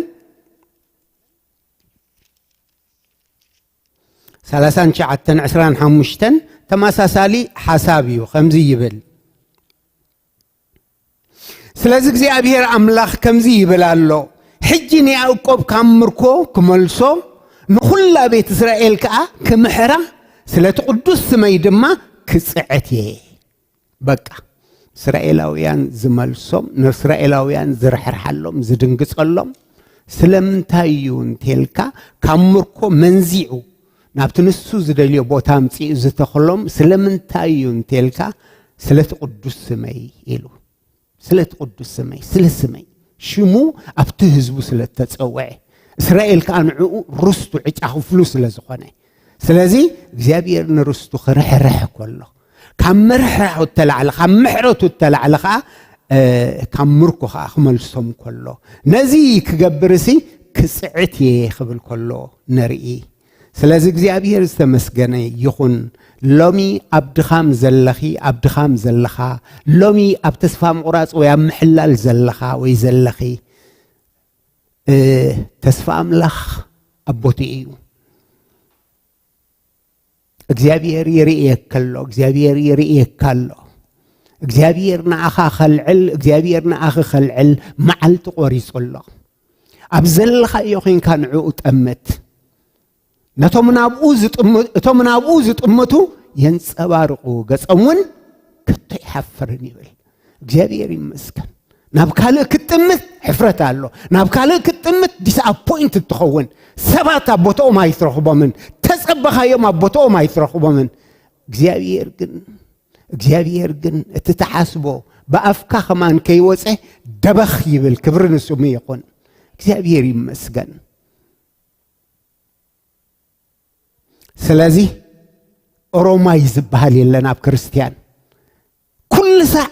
ሰላሳን ትሽዓተን፣ ዕስራን ሓሙሽተን ተመሳሳሊ ሓሳብ እዩ። ከምዚ ይብል፣ ስለዚ እግዚኣብሔር ኣምላኽ ከምዚ ይብል ኣሎ፣ ሕጂ ንያዕቆብ ካብ ምርኮ ክመልሶ፣ ንኹላ ቤት እስራኤል ከኣ ክምሕራ፣ ስለቲ ቅዱስ ስመይ ድማ ክጽዕት እየ። በቃ፣ እስራኤላውያን ዝመልሶም፣ ንእስራኤላውያን ዝርሕርሓሎም፣ ዝድንግጸሎም፣ ስለምንታይ እዩ እንተልካ፣ ካብ ምርኮ መንዚዑ ናብቲ ንሱ ዝደልዮ ቦታ ኣምጺኡ ዝተኽሎም ስለምንታይ እዩ እንተልካ፣ ስለቲ ቅዱስ ስመይ ኢሉ። ስለቲ ቅዱስ ስመይ፣ ስለ ስመይ፣ ሽሙ ኣብቲ ህዝቡ ስለ እተጸውዐ፣ እስራኤል ከኣ ንዕኡ ርስቱ ዕጫ ክፍሉ ስለ ዝኾነ። ስለዚ እግዚኣብሔር ንርስቱ ክርሕርሕ ከሎ፣ ካብ ምርሕራሑ እተላዕለ፣ ካብ ምሕረቱ እተላዕለ ከኣ፣ እ፣ ካብ ምርኮ ከኣ ክመልሶም ከሎ፣ ነዚ ክገብርሲ ክጽዕት እየ ክብል ከሎ ንርኢ። ስለዚ እግዚኣብሔር ዝተመስገነ ይኹን። ሎሚ ኣብ ድኻም ዘለኺ፣ ኣብ ድኻም ዘለኻ፣ ሎሚ ኣብ ተስፋ ምቑራጽ ወይ ኣብ ምሕላል ዘለኻ ወይ ዘለኺ፣ እ፣ ተስፋ ኣምላኽ ኣብ ቦትኡ እዩ። እግዚኣብሔር ይርእየካ ኣሎ፣ እግዚኣብሔር ይርእየካ ኣሎ። እግዚኣብሔር ንኣኻ ከልዕል፣ እግዚኣብሔር ንኣኺ ከልዕል መዓልቲ ቆሪጹ ኣሎ። ኣብ ዘለኻዮ ኾይንካ ንዕኡ ጠምት። ነቶም ናብኡ ዝጥም-፣ እቶም ናብኡ ዝጥምቱ የንጸባርቑ፣ ገጾም እውን ከቶ ይሓፍርን ይብል። እግዚኣብሔር ይመስገን። ናብ ካልእ ክትጥምት ሕፍረት ኣሎ። ናብ ካልእ ክትጥምት ዲስኣፖይንት ትኸውን። ሰባት ኣብ ቦታኦም ኣይትረኽቦምን። ተጸበኻዮም ኣብ ቦታኦም ኣይትረኽቦምን። እግዚኣብሔር ግን፣ እግዚኣብሔር ግን እቲ ትሓስቦ ብኣፍካ ከማን ከይወጸ ደበኽ ይብል። ክብሪ ንስሙ ይኹን። እግዚኣብሔር ይመስገን። ስለዚ ኦሮማይ ዝበሃል የለን ኣብ ክርስትያን። ኩሉ ሳዕ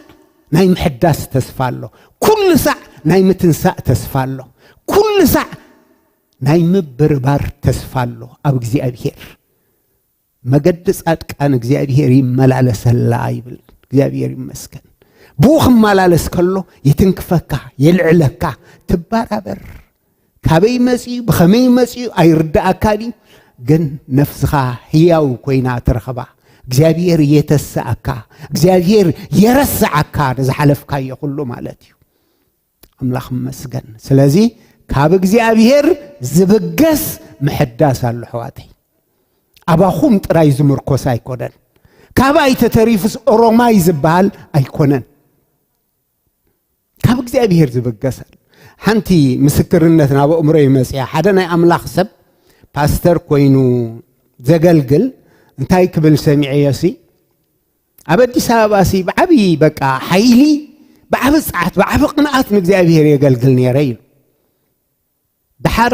ናይ ምሕዳስ ተስፋ ኣሎ። ኩሉ ሳዕ ናይ ምትንሳእ ተስፋ ኣሎ። ኩሉ ሳዕ ናይ ምብርባር ተስፋ ኣሎ ኣብ እግዚኣብሔር። መገዲ ጻድቃን እግዚኣብሔር ይመላለሰላ ይብል። እግዚኣብሔር ይመስገን። ብኡ ክመላለስ ከሎ ይትንክፈካ፣ የልዕለካ፣ ትበራበር። ካበይ መጺኡ፣ ብኸመይ መጺኡ ኣይርድኣካን እዩ፣ ግን ነፍስኻ ህያው ኮይና ትረኽባ። እግዚኣብሔር የተስኣካ፣ እግዚኣብሔር የረስዓካ ንዝሓለፍካዮ ኩሉ ማለት እዩ። ኣምላኽ ይመስገን። ስለዚ ካብ እግዚኣብሔር ዝብገስ ምሕዳስ ኣሎ ኣሕዋተይ። ኣባኹም ጥራይ ዝምርኮስ ኣይኮነን። ካባይ ተተሪፉስ ኦሮማይ ዝበሃል ኣይኮነን። ካብ እግዚኣብሄር ዝብገስ ኣሎ። ሓንቲ ምስክርነት ናብ ኣእምሮይ መጽያ። ሓደ ናይ ኣምላኽ ሰብ ፓስተር ኮይኑ ዘገልግል እንታይ ክብል ሰሚዐዮ ሲ፣ ኣብ ኣዲስ ኣበባ ሲ ብዓቢ በቃ ሓይሊ፣ ብዓቢ ጸዓት፣ ብዓቢ ቅንኣት ንእግዚኣብሄር የገልግል ነይረ ኢሉ። ደሓር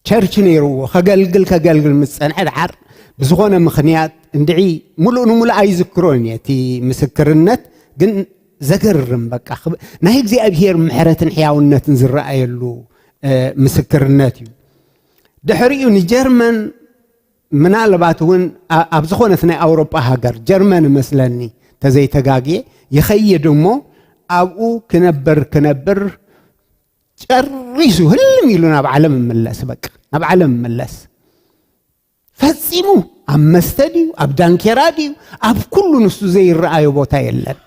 ቸርች ነይርዎ፣ ከገልግል ከገልግል ምስ ጸንሐ፣ ደሓር ብዝኾነ ምኽንያት እንድዒ፣ ሙሉእ ንሙሉእ ኣይዝክሮን እየ እቲ ምስክርነት፣ ግን ዘገርም በቃ ክብ-፣ ናይ እግዚኣብሄር ምሕረትን ሕያውነትን ዝረኣየሉ ምስክርነት እዩ። ድሕሪኡ ንጀርመን፣ ምናልባት እውን ኣብ ዝኾነት ናይ ኣውሮጳ ሃገር፣ ጀርመን እመስለኒ ተዘይተጋግየ፣ ይኸይድ እሞ ኣብኡ ክነብር ክነብር ጨሪሱ ህልም ኢሉ ናብ ዓለም እምለስ። በቃ ናብ ዓለም እምለስ። ፈጺሙ ኣብ መስተ ድዩ፣ ኣብ ዳንኬራ ድዩ፣ ኣብ ኩሉ ንሱ ዘይረኣዮ ቦታ የለን።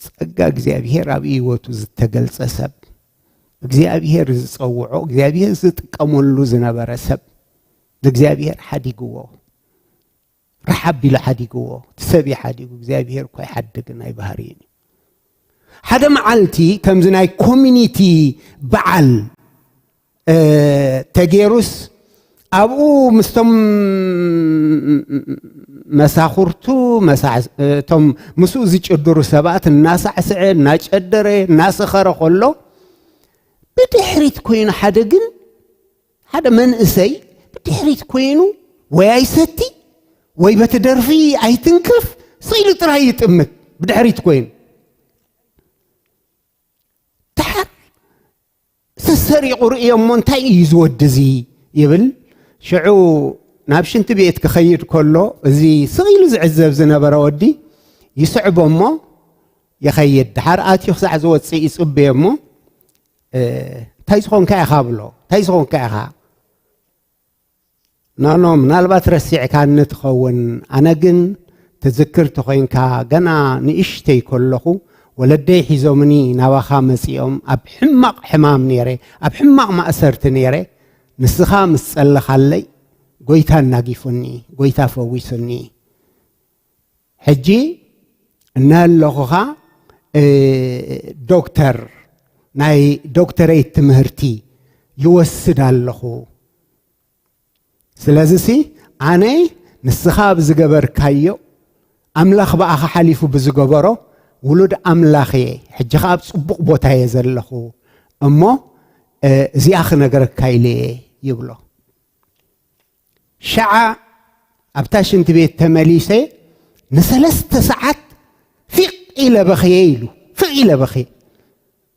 ጸጋ እግዚኣብሄር ኣብ ህይወቱ ዝተገልጸ ሰብ፣ እግዚኣብሄር ዝጸውዖ፣ እግዚኣብሄር ዝጥቀመሉ ዝነበረ ሰብ፣ ንእግዚኣብሄር ሓዲግዎ፣ ረሓብ ኢሉ ሓዲግዎ። እቲ ሰብ እዩ ሓዲጉ፣ እግዚኣብሄር እኳ ኣይሓድግን፣ ኣይባህርይን እዩ። ሓደ መዓልቲ ከምዚ ናይ ኮሚኒቲ በዓል ተጌሩስ፣ ኣብኡ ምስቶም መሳኹርቱ፣ መሳዕ-፣ እቶም ምስኡ ዝጭድሩ ሰባት እናሳዕስዐ፣ እናጨደረ፣ እናሰኸረ ከሎ፣ ብድሕሪት ኮይኑ ሓደ ግን፣ ሓደ መንእሰይ ብድሕሪት ኮይኑ ወይ ኣይሰቲ ወይ በቲ ደርፊ ኣይትንከፍ፣ ስኢሉ ጥራይ ይጥምት። ብድሕሪት ኮይኑ፣ ደሓር ሰሰሪቑ ርእዮ እሞ፣ "እንታይ እዩ እዚ ወዲ እዚ?" ይብል። ሽዑ ናብ ሽንቲ ቤት ክኸይድ ከሎ፣ እዚ ስቕ ኢሉ ዝዕዘብ ዝነበረ ወዲ ይስዕቦ እሞ ይኸይድ። ደሓር ኣትዩ ክሳዕ ዝወጽእ ይጽበዮ እሞ፣ "እ፣ እንታይ ዝኾንካ ኢኻ?" ብሎ። "እንታይ ዝኾንካ ኢኻ?" "ኖ፣ ኖ፣ ምናልባት ረሲዕካኒ ትኸውን። ኣነ ግን ትዝክር ተኾይንካ፣ ገና ንእሽተይ ከለኹ ወለደይ ሒዞምኒ ናባኻ መጺኦም። ኣብ ሕማቕ ሕማም ነይረ፣ ኣብ ሕማቕ ማእሰርቲ ነይረ። ንስኻ ምስ ጸለኻለይ፣ ጎይታ ኣናጊፉኒ፣ ጎይታ ፈዊሱኒ። ሕጂ እናለኹኻ፣ እ፣ ዶክተር፣ ናይ ዶክተረይት ትምህርቲ ይወስድ ኣለኹ። ስለዚሲ ኣነ ንስኻ ብዝገበርካዮ፣ ኣምላኽ ብኣኻ ሓሊፉ ብዝገበሮ ውሉድ ኣምላኽ እየ። ሕጂ ኸኣ ኣብ ጽቡቕ ቦታ እየ ዘለኹ እሞ፣ እ፣ እዚኣ ክነገረካ ኢለ እየ" ይብሎ። ሸዓ ኣብታ ሽንቲ ቤት ተመሊሰ ንሰለስተ ሰዓት ፊቕ ኢለ በኽየ ኢሉ። ፊቕ ኢለ በኽየ።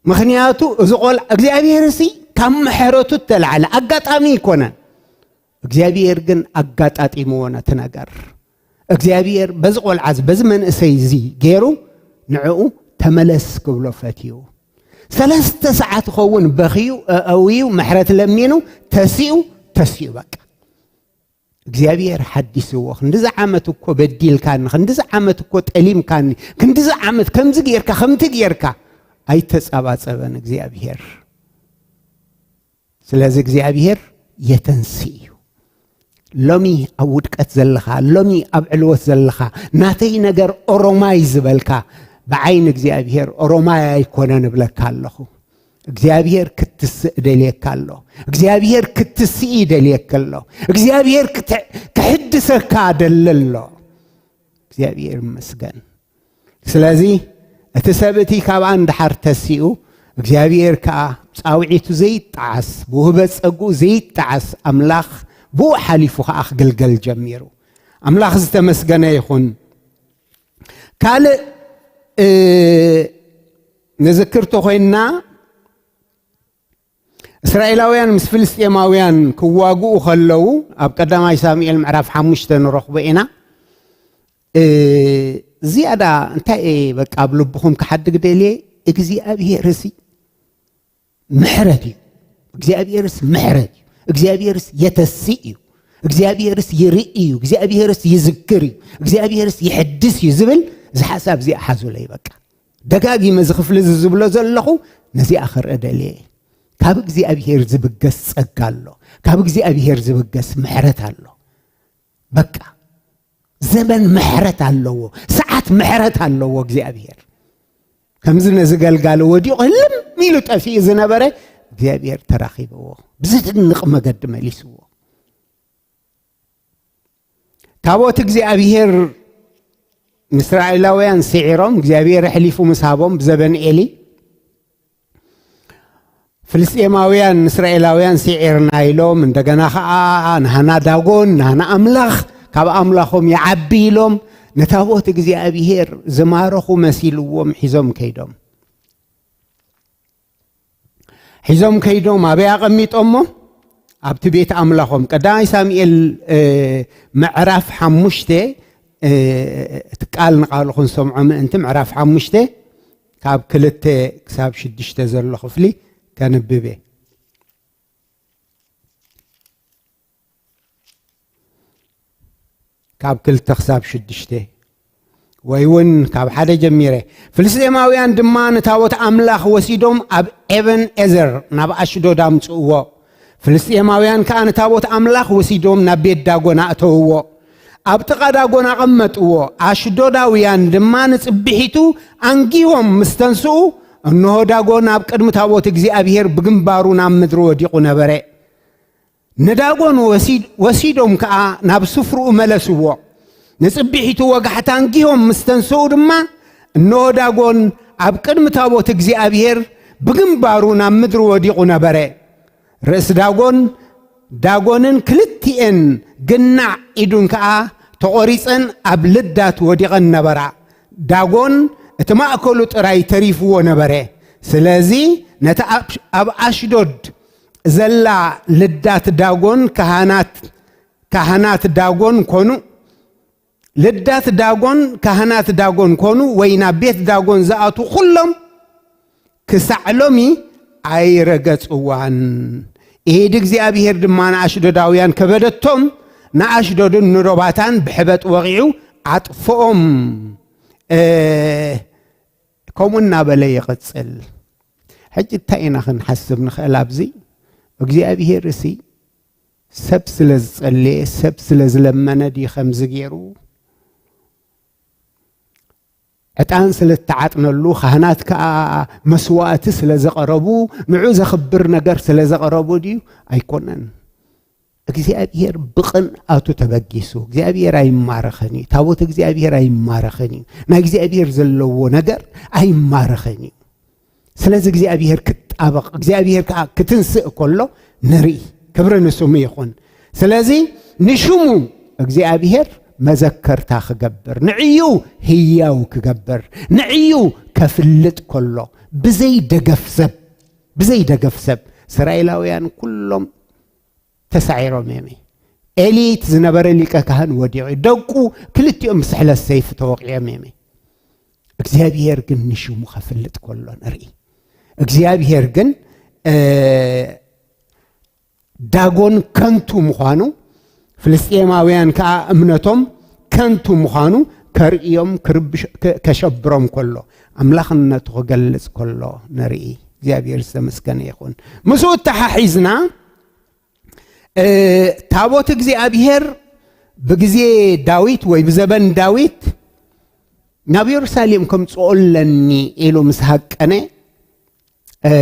ምኽንያቱ እዚ ቆልዓ እግዚኣብሔር እሲ ካብ ምሕረቱ እተላዕለ ኣጋጣሚ ኣይኮነን። እግዚኣብሔር ግን ኣጋጣጢምዎ ነቲ ነገር። እግዚኣብሔር በዚ ቆልዓ እዚ፣ በዚ መንእሰይ እዚ ገይሩ ንዕኡ ተመለስ ክብሎ ፈትዩ። ሰለስተ ሰዓት ክኸውን በኽዩ፣ ኣእውዩ፣ ምሕረት ለሚኑ፣ ተሲኡ፣ ተሲኡ በቃ። እግዚኣብሔር ሓዲስዎ። ክንድዚ ዓመት እኮ በዲልካኒ፣ ክንድዚ ዓመት እኮ ጠሊምካኒ፣ ክንድዚ ዓመት ከምዚ ጌርካ፣ ከምቲ ጌርካ። ኣይተጸባጸበን እግዚኣብሔር። ስለዚ እግዚኣብሔር የተንስእ እዩ። ሎሚ ኣብ ውድቀት ዘለኻ፣ ሎሚ ኣብ ዕልወት ዘለኻ፣ ናተይ ነገር ኦሮማይ ዝበልካ፣ ብዓይኒ እግዚኣብሔር ኦሮማይ ኣይኮነን እብለካ ኣለኹ። እግዚኣብሔር ክትስእ ደልየካ ኣሎ። እግዚኣብሔር ክትስኢ ደልየካ ኣሎ። እግዚኣብሔር ክት-፣ ክሕድሰካ ደሊ ኣሎ። እግዚኣብሔር ይመስገን። ስለዚ እቲ ሰብ እቲ ካብኣ እንድሓር ተሲኡ፣ እግዚኣብሔር ከኣ ጻውዒቱ ዘይጠዓስ፣ ብውህበት ጸግኡ ዘይጠዓስ ኣምላኽ ብኡ ሓሊፉ ከኣ ክግልገል ጀሚሩ። ኣምላኽ ዝተመስገነ ይኹን። ካልእ፣ እ፣ ንዝክር ተኾይንና፣ እስራኤላውያን ምስ ፍልስጤማውያን ክዋግኡ ከለዉ፣ ኣብ ቀዳማይ ሳሙኤል ምዕራፍ ሓሙሽተ ንረኽቦ ኢና። እ፣ ዝያዳ እንታይ እየ በቃ ኣብ ልብኹም ክሓድግ ደልየ፣ እግዚኣብሔር እሲ ምሕረት እዩ። እግዚኣብሔርስ ምሕረት እዩ። እግዚኣብሔርስ የተስእ እዩ። እግዚኣብሔርስ ይርኢ እዩ። እግዚኣብሔርስ ይዝክር እዩ። እግዚኣብሔርስ ይሕድስ እዩ ዝብል፣ እዚ ሓሳብ እዚኣ ሓዙለይ በቃ። ደጋጊመ እዚ ክፍሊ እዚ ዝብሎ ዘለኹ ነዚኣ ክርኢ ደልየ እየ። ካብ እግዚኣብሔር ዝብገስ ጸጋ ኣሎ። ካብ እግዚኣብሔር ዝብገስ ምሕረት ኣሎ። በቃ ዘመን ምሕረት ኣለዎ። ሰዓት ምሕረት ኣለዎ እግዚኣብሔር። ከምዚ ነዚ ገልጋሊ ወዲቑ ህልም ኢሉ ጠፊኡ ዝነበረ እግዚኣብሔር ተራኺብዎ። ብዝድንቕ መገዲ መሊስዎ። ታቦት እግዚኣብሔር ንእስራኤላውያን ስዒሮም፣ እግዚኣብሔር ኣሕሊፉ ምስ ሃቦም ብዘበን ኤሊ፣ ፍልስጤማውያን ንእስራኤላውያን ስዒርና ኢሎም፣ እንደገና ኸዓ ናህና ዳጎን፣ ናህና ኣምላኽ፣ ካብ ኣምላኾም ይዓቢ ኢሎም፣ ንታቦት እግዚኣብሔር ዝማረኹ መሲልዎም ሒዞም ከይዶም። ሒዞም ከይዶም ኣበይ ኣቐሚጦሞ? ኣብቲ ቤት ኣምላኾም። ቀዳማይ ሳሙኤል፣ እ፣ ምዕራፍ ሓሙሽተ፣ እ፣ እቲ ቃል ንቓሉ ክንሰምዖ ምእንቲ ምዕራፍ ሓሙሽተ ካብ ክልተ ክሳብ ሽዱሽተ ዘሎ ክፍሊ ከንብብ እየ። ካብ ክልተ ክሳብ ሽዱሽተ ወይ እውን ካብ ሓደ ጀሚረ። ፍልስጤማውያን ድማ ንታቦት ኣምላኽ ወሲዶም ኣብ ኤበን ኤዘር ናብ ኣሽዶድ ኣምጽእዎ። ፍልስጤማውያን ከኣ ንታቦት ኣምላኽ ወሲዶም ናብ ቤት ዳጎን ኣእተውዎ። ኣብ ጥቓ ዳጎን ኣቐመጥዎ። ኣሽዶዳውያን ድማ ንጽብሒቱ ኣንጊሆም ምስ ተንስኡ፣ እንሆ ዳጎን ኣብ ቅድሚ ታቦት እግዚኣብሔር ብግንባሩ ናብ ምድሪ ወዲቑ ነበረ። ንዳጎን ወሲድ-፣ ወሲዶም ከኣ ናብ ስፍርኡ መለስዎ። ንጽብሒቱ ወጋሕታ ኣንጊሆም ምስ ተንስኡ ድማ፣ እንሆ ዳጎን ኣብ ቅድሚ ታቦት እግዚኣብሔር ብግንባሩ ናብ ምድሪ ወዲቑ ነበረ። ርእሲ ዳጎን፣ ዳጎንን ክልቲኤን ግናዕ ኢዱን ከኣ ተቖሪጸን ኣብ ልዳት ወዲቐን ነበራ። ዳጎን እቲ ማእከሉ ጥራይ ተሪፍዎ ነበረ። ስለዚ ነቲ ኣብ፣ ኣብ ኣሽዶድ ዘላ ልዳት ዳጎን ካህናት፣ ካህናት ዳጎን ኮኑ፣ ልዳት ዳጎን ካህናት ዳጎን ኮኑ፣ ወይ ናብ ቤት ዳጎን ዝኣትዉ ኩሎም ክሳዕ ሎሚ ኣይረገጽዋን። ኢድ እግዚኣብሔር ድማ ንኣሽዶዳውያን ከበደቶም፣ ንኣሽዶድን ንሮባታን ብሕበጥ ወቒዑ ኣጥፍኦም። እ፣ ከምኡ እናበለ ይቕጽል። ሕጂ እንታይ ኢና ክንሓስብ ንኽእል ኣብዚ? እግዚኣብሔር እሲ ሰብ ስለ ዝጸለየ፣ ሰብ ስለ ዝለመነ ድዩ ከምዚ ገይሩ? ዕጣን ስለ እተዓጥነሉ፣ ካህናት ከኣ መስዋእቲ ስለ ዘቐረቡ፣ ንዑ ዘኽብር ነገር ስለ ዘቐረቡ ድዩ? ኣይኮነን። እግዚኣብሔር ብቕንኣቱ ተበጊሱ። እግዚኣብሔር ኣይማረኸን እዩ። ታቦት እግዚኣብሔር ኣይማረኸን እዩ። ናይ እግዚኣብሔር ዘለዎ ነገር ኣይማረኸን እዩ። ስለዚ እግዚኣብሔር ክጣበቕ፣ እግዚኣብሔር ከኣ ክትንስእ ከሎ ንርኢ። ክብሪ ንስሙ ይኹን። ስለዚ ንሽሙ እግዚኣብሔር መዘከርታ ክገብር፣ ንዕዩ ህያው ክገብር፣ ንዕዩ ከፍልጥ ከሎ፣ ብዘይ ደገፍ ሰብ፣ ብዘይ ደገፍ ሰብ፣ እስራኤላውያን ኩሎም ተሳዒሮም እዮም። ኤሊ እቲ ዝነበረ ሊቀ ካህን ወዲቑ እዩ። ደቁ ክልቲኦም ብስሕለት ሰይፊ ተወቒዖም እዮም። እግዚኣብሔር ግን ንሽሙ ከፍልጥ ከሎ ንርኢ። እግዚኣብሔር ግን፣ እ፣ ዳጎን ከንቱ ምዃኑ፣ ፍልስጤማውያን ከኣ እምነቶም ከንቱ ምዃኑ ከርእዮም፣ ክርብሽ-፣ ከ-፣ ከሸብሮም ከሎ፣ ኣምላኽነቱ ክገልጽ ከሎ ንርኢ። እግዚኣብሔር ዝተመስገነ ይኹን። ምስኡ እተሓሒዝና፣ እ፣ ታቦት እግዚኣብሔር ብግዜ ዳዊት ወይ ብዘበን ዳዊት ናብ የሩሳሌም ከምጽኦ ኣለኒ ኢሉ ምስ ሃቀነ፣ እ፣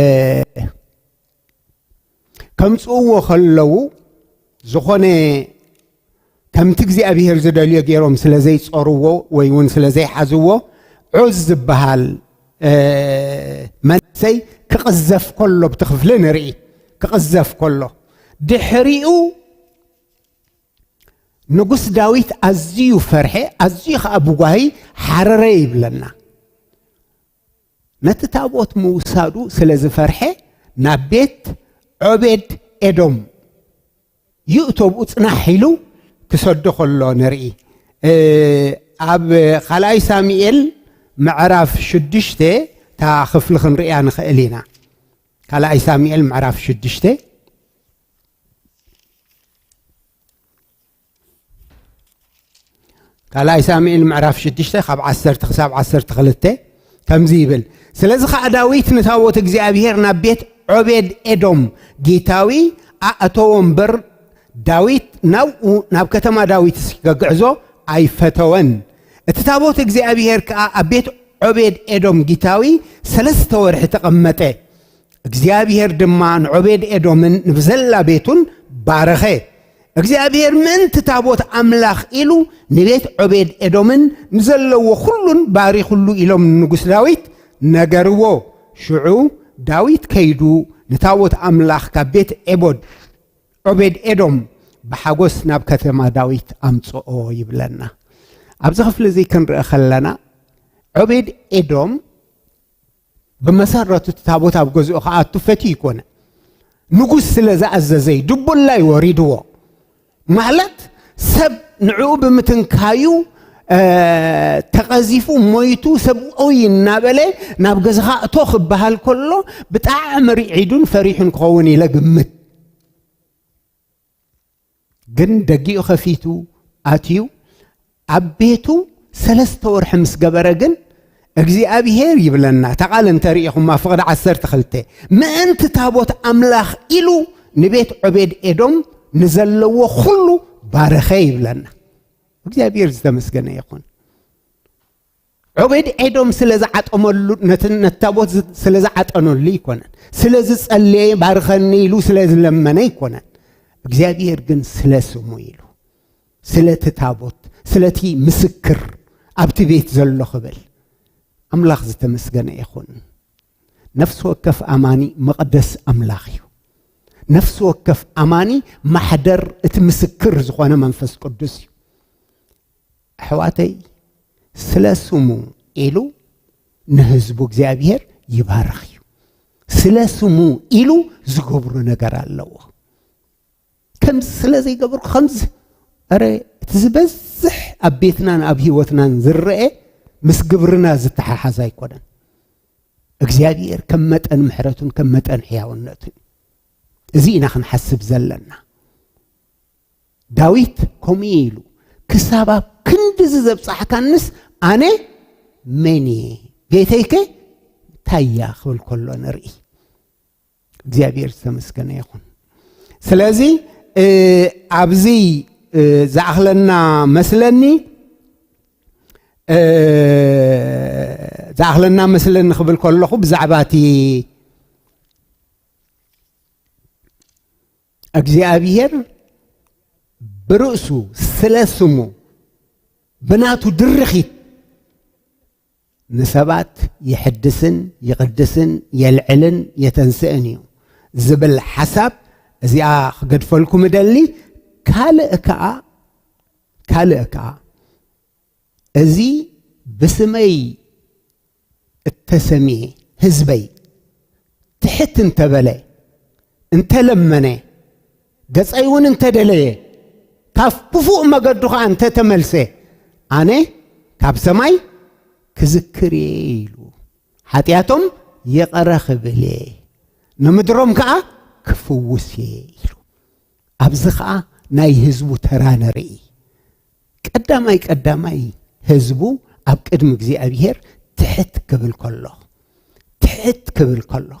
ከምጽእዎ ከለዉ፣ ዝኾነ ከምቲ እግዚኣብሔር ዝደልዮ ገይሮም ስለ ዘይጸርዎ ወይ እውን ስለ ዘይሓዝዎ፣ ዑዝ ዝበሃል፣ እ፣ መንእሰይ ክቕዘፍ ከሎ፣ ብቲ ክፍሊ ንርኢ፣ ክቕዘፍ ከሎ፣ ድሕሪኡ ንጉስ ዳዊት ኣዝዩ ፈርሐ፣ ኣዝዩ ኸኣ ብጓሂ ሓረረ ይብለና። ነቲ ታቦት ምውሳዱ ስለ ዝፈርሐ፣ ናብ ቤት ዖቤድ ኤዶም ይእቶ፣ ብኡ ጽናሕ ኢሉ ክሰዶ ከሎ ንርኢ። እ፣ ኣብ ካልኣይ ሳሙኤል ምዕራፍ ሽዱሽተ እታ ክፍሊ ክንርእያ ንኽእል ኢና። ካልኣይ ሳሙኤል ምዕራፍ ሽዱሽተ። ካልኣይ ሳሙኤል ምዕራፍ ሽዱሽተ ካብ ዓሰርተ ክሳብ ዓሰርተ ክልተ ከምዚ ይብል። ስለዚ ኸዓ ዳዊት ንታቦት እግዚኣብሔር ናብ ቤት ዖቤድ ኤዶም ጊታዊ ኣእተዎ እምበር፣ ዳዊት ናብኡ፣ ናብ ከተማ ዳዊት ከግዕዞ ኣይፈተወን። እቲ ታቦት እግዚኣብሔር ከኣ ኣብ ቤት ዖቤድ ኤዶም ጊታዊ ሰለስተ ወርሒ ተቐመጠ። እግዚኣብሔር ድማ ንዖቤድ ኤዶምን ንብዘላ ቤቱን ባረኸ። እግዚኣብሔር ምእንቲ ታቦት ኣምላኽ ኢሉ ንቤት ዖቤድ ኤዶምን ንዘለዎ ኩሉን ባሪኹሉ ኢሎም ንጉስ ዳዊት ነገርዎ። ሽዑ ዳዊት ከይዱ ንታቦት ኣምላኽ ካብ ቤት ኤቦድ ዖቤድ ኤዶም ብሓጎስ ናብ ከተማ ዳዊት ኣምጽኦ ይብለና። ኣብዚ ክፍሊ እዚ ክንርኢ ከለና ዖቤድ ኤዶም ብመሰረቱ እቲ ታቦት ኣብ ገዝኡ ክኣቱ ፈትዩ ይኮነ። ንጉስ ስለ ዝኣዘዘ እዩ፣ ድቡላ እዩ ወሪድዎ። ማለት ሰብ ንዕኡ ብምትንካዩ፣ እ፣ ተቐዚፉ ሞይቱ ሰብ ኦይ እናበለ ናብ ገዛኻ እቶ ክበሃል ከሎ ብጣዕሚ ርዒዱን ፈሪሑን ክኸውን ኢለ ግምት። ግን ደጊኡ ከፊቱ ኣትዩ ኣብ ቤቱ ሰለስተ ወርሒ ምስ ገበረ ግን እግዚኣብሔር ይብለና። እታ ቃል እንተርኢኹማ ፍቕዲ ዓሰርተ ክልተ ምእንቲ ታቦት ኣምላኽ ኢሉ ንቤት ዖቤድ ኤዶም ንዘለዎ ኩሉ ባረኸ ይብለና። እግዚኣብሔር ዝተመስገነ ይኹን። ዖቤድ ኤዶም ስለ ዝዓጠመሉ፣ ነቲ፣ ነቲ ታቦት ዝ-፣ ስለ ዝዓጠነሉ ይኮነን፣ ስለ ዝጸለየ ባርኸኒ ኢሉ ስለ ዝለመነ ይኮነን። እግዚኣብሔር ግን ስለ ስሙ ኢሉ፣ ስለቲ ታቦት፣ ስለቲ ምስክር ኣብቲ ቤት ዘሎ ክብል ኣምላኽ ዝተመስገነ ይኹን። ነፍሲ ወከፍ ኣማኒ መቕደስ ኣምላኽ እዩ። ነፍሲ ወከፍ ኣማኒ ማሕደር እቲ ምስክር ዝኾነ መንፈስ ቅዱስ እዩ። ኣሕዋተይ፣ ስለ ስሙ ኢሉ ንህዝቡ እግዚኣብሔር ይባርኽ እዩ። ስለ ስሙ ኢሉ ዝገብሮ ነገር ኣለዎ። ከምዚ ስለ ዘይገበርኩ ከምዚ፣ ኧረ፣ እቲ ዝበዝሕ ኣብ ቤትናን ኣብ ህይወትናን ዝረአ ምስ ግብርና ዝተሓሓዝ ኣይኮነን። እግዚኣብሔር ከም መጠን ምሕረቱን ከም መጠን ሕያውነቱን፣ እዚ ኢና ክንሓስብ ዘለና። ዳዊት ከምኡ ኢሉ፣ ክሳብ ኣብ ክንድዚ ዘብጻሕካንስ ኣነ መን እየ? ቤተይከ እንታይ እያ? ክብል ከሎ ንርኢ። እግዚኣብሔር ዝተመስገነ ይኹን። ስለዚ፣ እ፣ ኣብዚ፣ እ፣ ዝኣኽለና መስለኒ፣ እ፣ ዝኣኽለና መስለኒ ክብል ከለኹ ብዛዕባ እቲ እግዚኣብሔር ብርእሱ ስለ ስሙ ብናቱ ድርኺት ንሰባት ይሕድስን ይቕድስን የልዕልን የተንስእን እዩ ዝብል ሓሳብ እዚኣ ክገድፈልኩም እደሊ። ካልእ ከኣ፣ ካልእ ከኣ እዚ ብስመይ እተሰምየ ህዝበይ ትሕት እንተበለ፣ እንተለመነ፣ ገጸይ እውን እንተደለየ፣ ካብ ክፉእ መገዱ ኸኣ እንተተመልሰ፣ ኣነ ካብ ሰማይ ክዝክር እየ ኢሉ፣ ሓጢኣቶም ይቕረ ክብል እየ፣ ንምድሮም ከኣ ክፍውስ እየ ኢሉ። ኣብዚ ኸኣ ናይ ህዝቡ ተራ ንርኢ። ቀዳማይ ቀዳማይ ህዝቡ ኣብ ቅድሚ እግዚኣብሔር ትሕት ክብል ከሎ፣ ትሕት ክብል ከሎ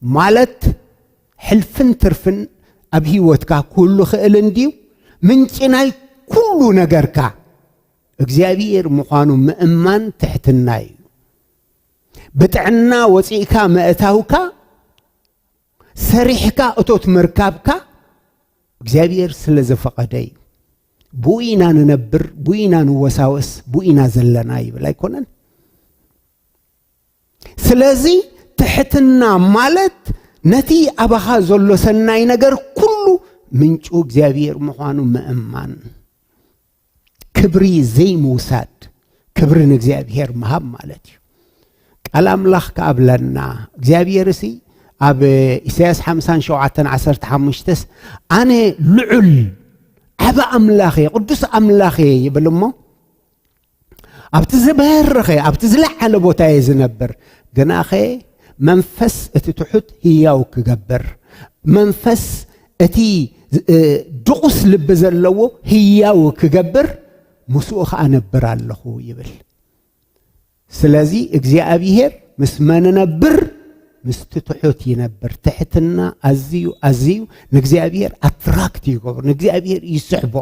ማለት ሕልፍን ትርፍን ኣብ ህይወትካ ክህሉ ክእል እንድዩ። ምንጪ ናይ ኩሉ ነገርካ እግዚኣብሔር ምዃኑ ምእማን ትሕትና እዩ። ብጥዕና ወፂእካ ምእታውካ፣ ሰሪሕካ እቶት ምርካብካ እግዚኣብሔር ስለ ዘፈቐደ እዩ። ብኡ ኢና ንነብር፣ ብኡ ኢና ንወሳወስ፣ ብኡ ኢና ዘለና ይብል ኣይኮነን? ስለዚ ትሕትና ማለት ነቲ ኣባኻ ዘሎ ሰናይ ነገር ኩሉ ምንጩ እግዚኣብሔር ምዃኑ ምእማን። ክብሪ ዘይምውሳድ፣ ክብሪ ንእግዚኣብሔር ምሃብ ማለት እዩ። ቃል ኣምላኽ ክኣብለና እግዚኣብሔር እሲ ኣብ ኢሳያስ ሓምሳን ሸውዓተን ዓሰርተ ሓሙሽተስ ኣነ ልዑል ዓቢ ኣምላኽ እየ፣ ቅዱስ ኣምላኽ እየ ይብል እሞ፣ ኣብቲ ዝበረኸ፣ ኣብቲ ዝለዓለ ቦታ እየ ዝነብር። ግናኸ መንፈስ እቲ ትሑት ህያው ክገብር፣ መንፈስ እቲ፣ እ፣ ድቑስ ልቢ ዘለዎ ህያው ክገብር፣ ምስኡ ኸኣ ነብር ኣለኹ ይብል። ስለዚ እግዚኣብሔር ምስ መን ነብር? ምስቲ ትሑት ይነብር። ትሕትና ኣዝዩ ኣዝዩ ንእግዚኣብሔር ኣትራክት ይገብሮ፣ ንእግዚኣብሔር ይስሕቦ።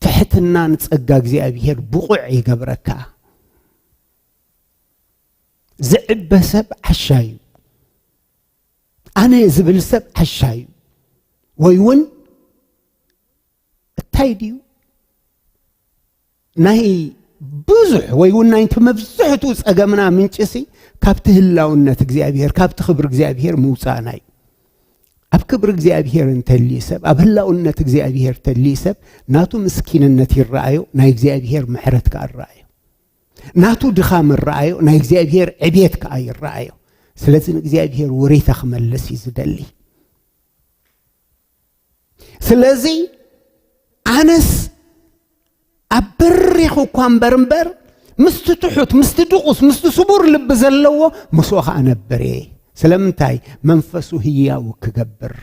ትሕትና ንጸጋ እግዚኣብሔር ብቑዕ ይገብረካ። ዝዕበ ሰብ ዓሻ እዩ። ኣነ ዝብል ሰብ ዓሻ እዩ። ወይ እውን እንታይ ድዩ ናይ ብዙሕ ወይ እውን ናይቲ መብዝሕትኡ ጸገምና ምንጭሲ ካብቲ ህላውነት እግዚኣብሔር፣ ካብቲ ክብሪ እግዚኣብሔር ምውጻእና እዩ። ኣብ ክብሪ እግዚኣብሔር እንተልዩ ሰብ፣ ኣብ ህላውነት እግዚኣብሔር ተልዩ ሰብ፣ ናቱ ምስኪንነት ይረኣዮ፣ ናይ እግዚኣብሔር ምሕረት ከኣ ይረኣዮ። ናቱ ድኻም ይረኣዮ፣ ናይ እግዚኣብሔር ዕብየት ከኣ ይረኣዮ። ስለዚ ንእግዚኣብሔር ውሪታ ክመልስ እዩ ዝደሊ። ስለዚ ኣነስ ኣብ በሪኽ እኳ እምበር እምበር፣ ምስቲ ትሑት፣ ምስቲ ድቑስ፣ ምስቲ ስቡር ልቢ ዘለዎ ምስኡ ኸኣ ነብር እየ። ስለምንታይ? መንፈሱ ህያው ክገብር፣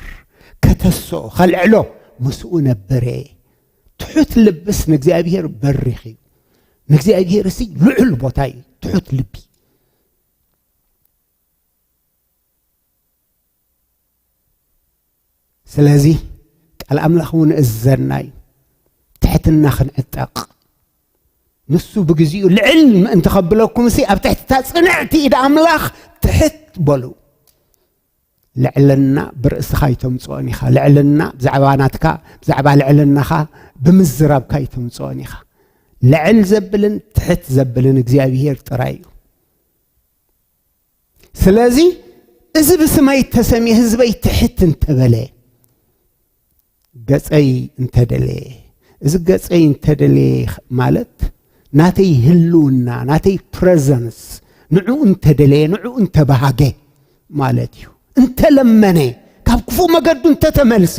ከተስኦ፣ ከልዕሎ ምስኡ ነብር እየ። ትሑት ልብስ ንእግዚኣብሔር በሪኽ እዩ። ንእግዚኣብሔር እሲ ልዑል ቦታ እዩ ትሑት ልቢ። ስለዚ ቃል ኣምላኽ እውን እዘና እዩ። ትሕትና ክንዕጠቕ። ንሱ ብግዚኡ ልዕል ምእንቲ ከብለኩም ሲ ኣብ ትሕቲ እታ ጽንዕቲ ኢድ ኣምላኽ ትሕት በሉ። ልዕልና ብርእስኻ ኣይተምጽኦን ኢኻ። ልዕልና ብዛዕባ ናትካ፣ ብዛዕባ ልዕልናኻ ብምዝራብካ ኣይተምጽኦን ኢኻ። ልዕል ዘብልን ትሕት ዘብልን እግዚኣብሔር ጥራይ እዩ። ስለዚ እዚ ብስመይ እተሰምየ ህዝበይ ትሕት እንተበለ፣ ገጸይ እንተደለየ፣ እዚ ገጸይ እንተደለየ ማለት ናተይ ህልውና፣ ናተይ ፕረዘንስ ንዕኡ እንተደለየ፣ ንዕኡ እንተበሃገ ማለት እዩ። እንተለመነ፣ ካብ ክፉእ መገዱ እንተተመልሰ፣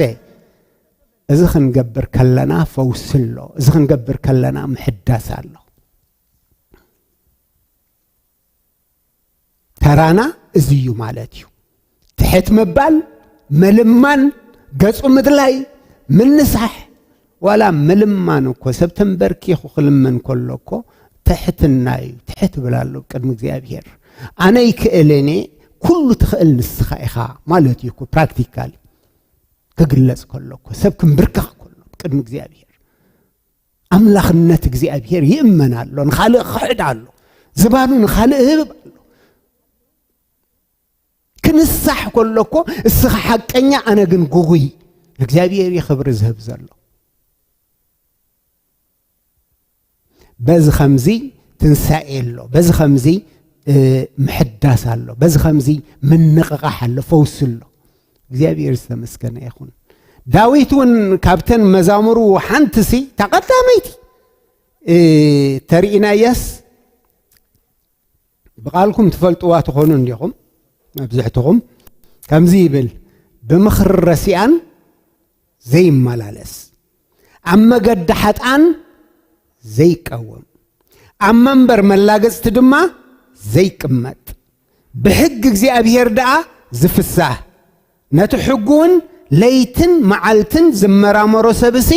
እዚ ክንገብር ከለና ፈውሲ ኣሎ። እዚ ክንገብር ከለና ምሕዳስ ኣሎ። ተራና እዚ እዩ ማለት እዩ። ትሕት ምባል፣ ምልማን፣ ገጹ ምድላይ፣ ምንሳሕ፣ ዋላ ምልማን እኮ ሰብ ተንበርኪኹ ክልምን ከሎ እኮ ትሕትና እዩ። ትሕት እብል ኣሎ ቅድሚ እግዚኣብሔር። ኣነ ይክእልን እየ፣ ኩሉ ትኽእል ንስኻ ኢኻ ማለት እዩ እኮ ፕራክቲካሊ ክግለጽ ከሎ እኮ ሰብ ክንብርከኽ ከሎ ቅድሚ እግዚኣብሔር። ኣምላኽነት እግዚኣብሔር ይእመን ኣሎ፣ ንኻልእ ክኽሕድ ኣሎ፣ ዝባኑ ንኻልእ ህብብ ኣሎ። ክንሳሕ ከሎ እኮ እስኻ ሓቀኛ፣ ኣነ ግን ጉጉይ፣ ንእግዚኣብሔር እዩ ክብሪ ዝህብ ዘሎ። በዚ ኸምዚ ትንሳኤ ኣሎ፣ በዚ ኸምዚ፣ እ፣ ምሕዳስ ኣሎ፣ በዚ ኸምዚ ምንቕቓሕ ኣሎ፣ ፈውሲ ኣሎ። እግዚኣብሔር ዝተመስገነ ይኹን። ዳዊት እውን ካብተን መዛሙሩ ሓንቲ ሲ፣ እታ ቀዳመይቲ፣ እ፣ ተርእይናያስ ብቓልኩም ትፈልጥዋ ትኾኑ እንዲኹም፣ መብዝሕትኹም። ከምዚ ይብል፣ "ብምኽሪ ረሲኣን ዘይመላለስ፣ ኣብ መገዲ ሓጥኣን ዘይቀውም፣ ኣብ መንበር መላገጽቲ ድማ ዘይቅመጥ፣ ብሕጊ እግዚኣብሔር ደኣ ዝፍሳህ፣ ነቲ ሕጉ እውን ለይትን መዓልትን ዝመራመሮ ሰብሲ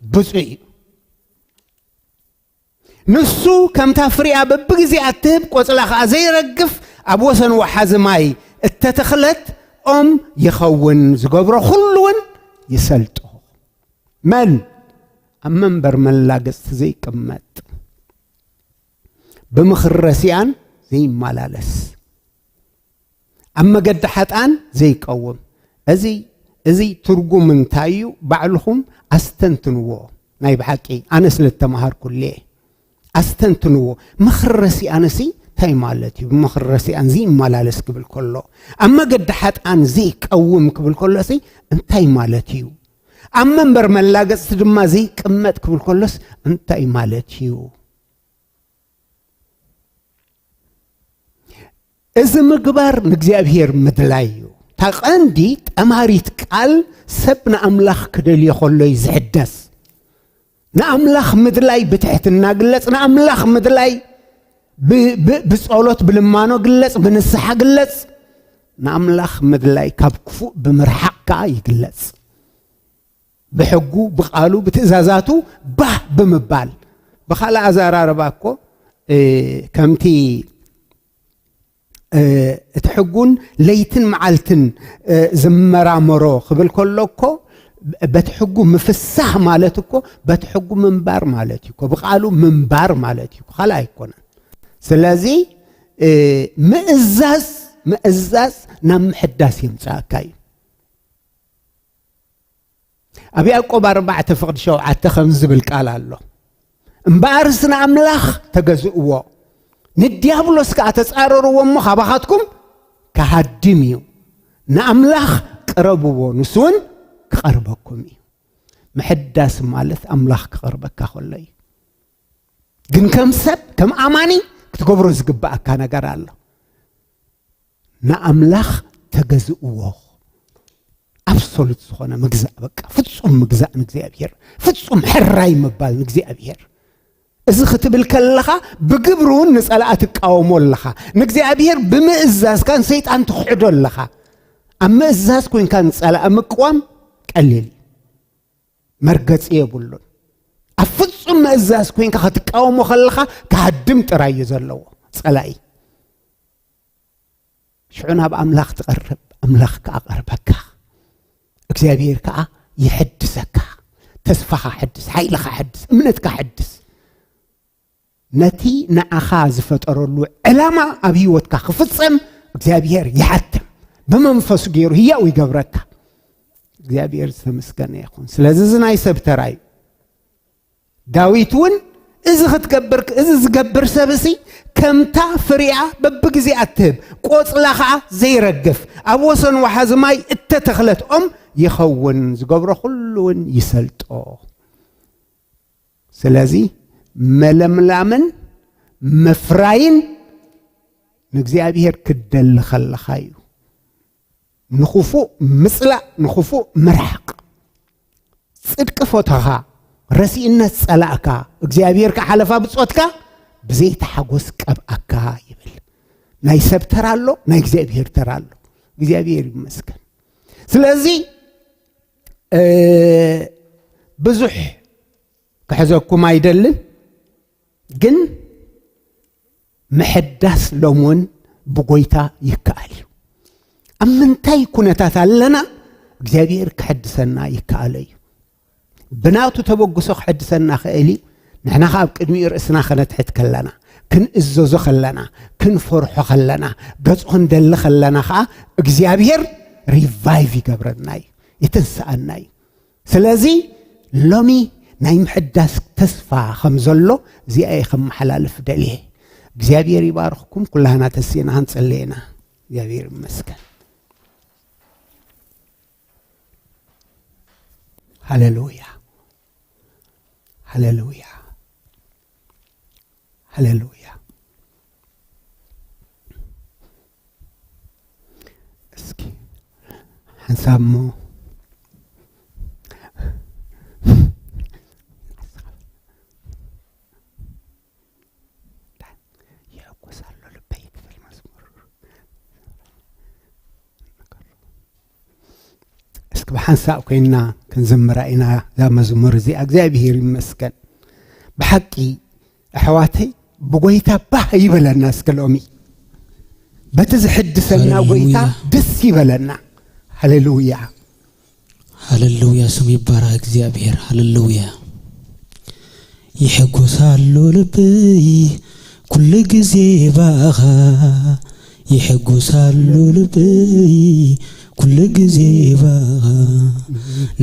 ብፁዕ እዩ። ንሱ ከምታ ፍሪኣ በብግዜኣ እትህብ፣ ቆጽላ ኸኣ ዘይረግፍ፣ ኣብ ወሰን ወሓዚ ማይ እተተኽለት ኦም ይኸውን፣ ዝገብሮ ኹሉ እውን ይሰልጦ።" መን ኣብ መንበር መላገጽቲ ዘይቅመጥ፣ ብምኽሪ ረሲኣን ዘይመላለስ፣ ኣብ መገዲ ሓጥኣን ዘይቀውም። እዚ፣ እዚ ትርጉም እንታይ እዩ? ባዕልኹም ኣስተንትንዎ። ናይ ብሓቂ ኣነ ስለ እተማሃርኩሉ እየ። ኣስተንትንዎ። ምኽሪ ረሲኣንሲ እንታይ ማለት እዩ? ብምኽሪ ረሲኣን ዘይመላለስ ክብል ከሎ፣ ኣብ መገዲ ሓጥኣን ዘይቀውም ክብል ከሎሲ እንታይ ማለት እዩ? ኣብ መንበር መላገጽቲ ድማ ዘይቅመጥ ክብል ከሎስ እንታይ ማለት እዩ? እዚ ምግባር ንእግዚኣብሔር ምድላይ እዩ። እታ ቀንዲ ጠማሪት ቃል ሰብ ንኣምላኽ ክደልዮ ከሎ እዩ ዝሕደስ። ንኣምላኽ ምድላይ ብትሕትና ግለጽ፣ ንኣምላኽ ምድላይ ብ-፣ ብ-፣ ብጸሎት ብልማኖ ግለጽ፣ ብንስሓ ግለጽ። ንኣምላኽ ምድላይ ካብ ክፉእ ብምርሓቕ ከኣ ይግለጽ። ብሕጉ፣ ብቓሉ፣ ብትእዛዛቱ ባህ ብምባል። ብኻልእ ኣዘራርባ እኮ፣ እ፣ ከምቲ እቲ ሕጉን ለይትን መዓልትን ዝመራመሮ ክብል ከሎ እኮ፣ በቲ ሕጉ ምፍሳህ ማለት እኮ በቲ ሕጉ ምንባር ማለት እዩ እኮ፣ ብቃሉ ምንባር ማለት እዩ እኮ፣ ካልእ ኣይኮነን። ስለዚ ምእዛዝ፣ ምእዛዝ ናብ ምሕዳስ የምፅኣካ እዩ። ኣብ ያዕቆብ ኣርባዕተ ፍቕዲ ሸውዓተ ከም ዝብል ቃል ኣሎ፣ እምበኣርስ ንኣምላኽ ተገዝእዎ፣ ንዲያብሎስ ከኣ ተጻረርዎ እሞ ካባኻትኩም ክሃድም እዩ። ንኣምላኽ ቅረብዎ፣ ንሱ እውን ክቐርበኩም እዩ። ምሕዳስ ማለት ኣምላኽ ክቐርበካ ከሎ እዩ። ግን ከም ሰብ፣ ከም ኣማኒ ክትገብሮ ዝግብኣካ ነገር ኣሎ። ንኣምላኽ ተገዝእዎ። ኣብሶሉት ዝኾነ ምግዛእ፣ በቃ ፍጹም ምግዛእ ንእግዚኣብሔር፣ ፍጹም ሕራይ ምባል ንእግዚኣብሔር። እዚ ክትብል ከለኻ ብግብሪ እውን ንጸላእ ትቃወሞ ኣለኻ። ንእግዚኣብሔር ብምእዛዝካ ንሰይጣን ትኽሕዶ ኣለኻ። ኣብ ምእዛዝ ኮንካ ንጸላእ ምቅዋም ቀሊል እዩ። መርገጺ የብሉን። ኣብ ፍጹም ምእዛዝ ኮንካ ክትቃወሞ ከለኻ ክሃድም ጥራይ እዩ ዘለዎ ጸላኢ። ሽዑ ናብ ኣምላኽ ትቐርብ፣ ኣምላኽ ከኣ ቀርበካ። እግዚኣብሔር ከኣ ይሕድሰካ። ተስፋኻ ሕድስ፣ ሓይልኻ ሕድስ፣ እምነትካ ሕድስ። ነቲ ንዓኻ ዝፈጠረሉ ዕላማ ኣብ ህይወትካ ክፍጸም እግዚኣብሔር ይሓትም። ብመንፈሱ ገይሩ ህያው ይገብረካ። እግዚኣብሔር ዝተመስገነ ይኹን። ስለዚ እዚ ናይ ሰብ ተራ እዩ። ዳዊት እውን እዚ ክትገብር፣ እዚ ዝገብር ሰብ እሲ ከምታ ፍሪኣ በብግዜኣ እትህብ፣ ቆጽላ ኸዓ ዘይረግፍ፣ ኣብ ወሰን ወሓዚ ማይ እተተኽለት ኦም ይኸውን፣ ዝገብሮ ኩሉ እውን ይሰልጦ። ስለዚ መለምላምን ምፍራይን ንእግዚኣብሔር ክትደሊ ከለኻ እዩ። ንኽፉእ ምጽላእ፣ ንኽፉእ ምርሓቕ። ጽድቂ ፈተኻ፣ ረሲእነት ጸላእካ፣ እግዚኣብሔር ከኣ ሓለፋ ብጾትካ ብዘይተሓጎስ ቀብኣካ ይብል። ናይ ሰብ ተራ ኣሎ፣ ናይ እግዚኣብሔር ተራ ኣሎ። እግዚኣብሔር ይመስገን። ስለዚ፣ እ፣ ብዙሕ ክሕዘኩም ኣይደልን፣ ግን ምሕዳስ ሎም እውን ብጎይታ ይከኣል እዩ። ኣብ ምንታይ ኩነታት ኣለና እግዚኣብሔር ክሕድሰና ይከኣሎ እዩ። ብናቱ ተበግሶ ክሕድሰና ክእል እዩ። ንሕና ኸዓ ኣብ ቅድሚኡ ርእስና ኸነትሕት ከለና፣ ክንእዘዞ ኸለና፣ ክንፈርሖ ኸለና፣ ገጹ ክንደሊ ኸለና ኸዓ እግዚኣብሔር ሪቫይቭ ይገብረና እዩ፣ ይትንስኣና እዩ። ስለዚ ሎሚ ናይ ምሕዳስ ተስፋ ከም ዘሎ እዚኣ እየ ከመሓላልፍ ደልየ። እግዚኣብሔር ይባርኽኩም። ኩላህና ተሲእና ክንጽልየና። እግዚኣብሔር ይመስገን። ሃሌሉያ፣ ሃሌሉያ፣ ሃሌሉያ። እስኪ ሓንሳብ እሞ ይሕጎስ ኣሎ ልበይ ትብል መዝሙር። እስኪ ብሓንሳእ ኮይንና ክንዝምራ ኢና እዛ መዝሙር እዚኣ። እግዚኣብሔር ይመስገን። ብሓቂ ኣሕዋተይ፣ ብጎይታ ባህ ይበለና። እስከ ሎሚ በቲ ዝሕድሰና ሃሌሉያ። ጎይታ ደስ ይበለና። ሃሌሉያ። ሃሌሉያ፣ ስም ይባረኽ እግዚኣብሔር። ሃሌሉያ። ይሕጎስ ኣሎ ልበይ ኩሉ ግዜ ባኻ፣ ይሕጎስ ኣሎ ልበይ ኩሉ ግዜ ባኻ።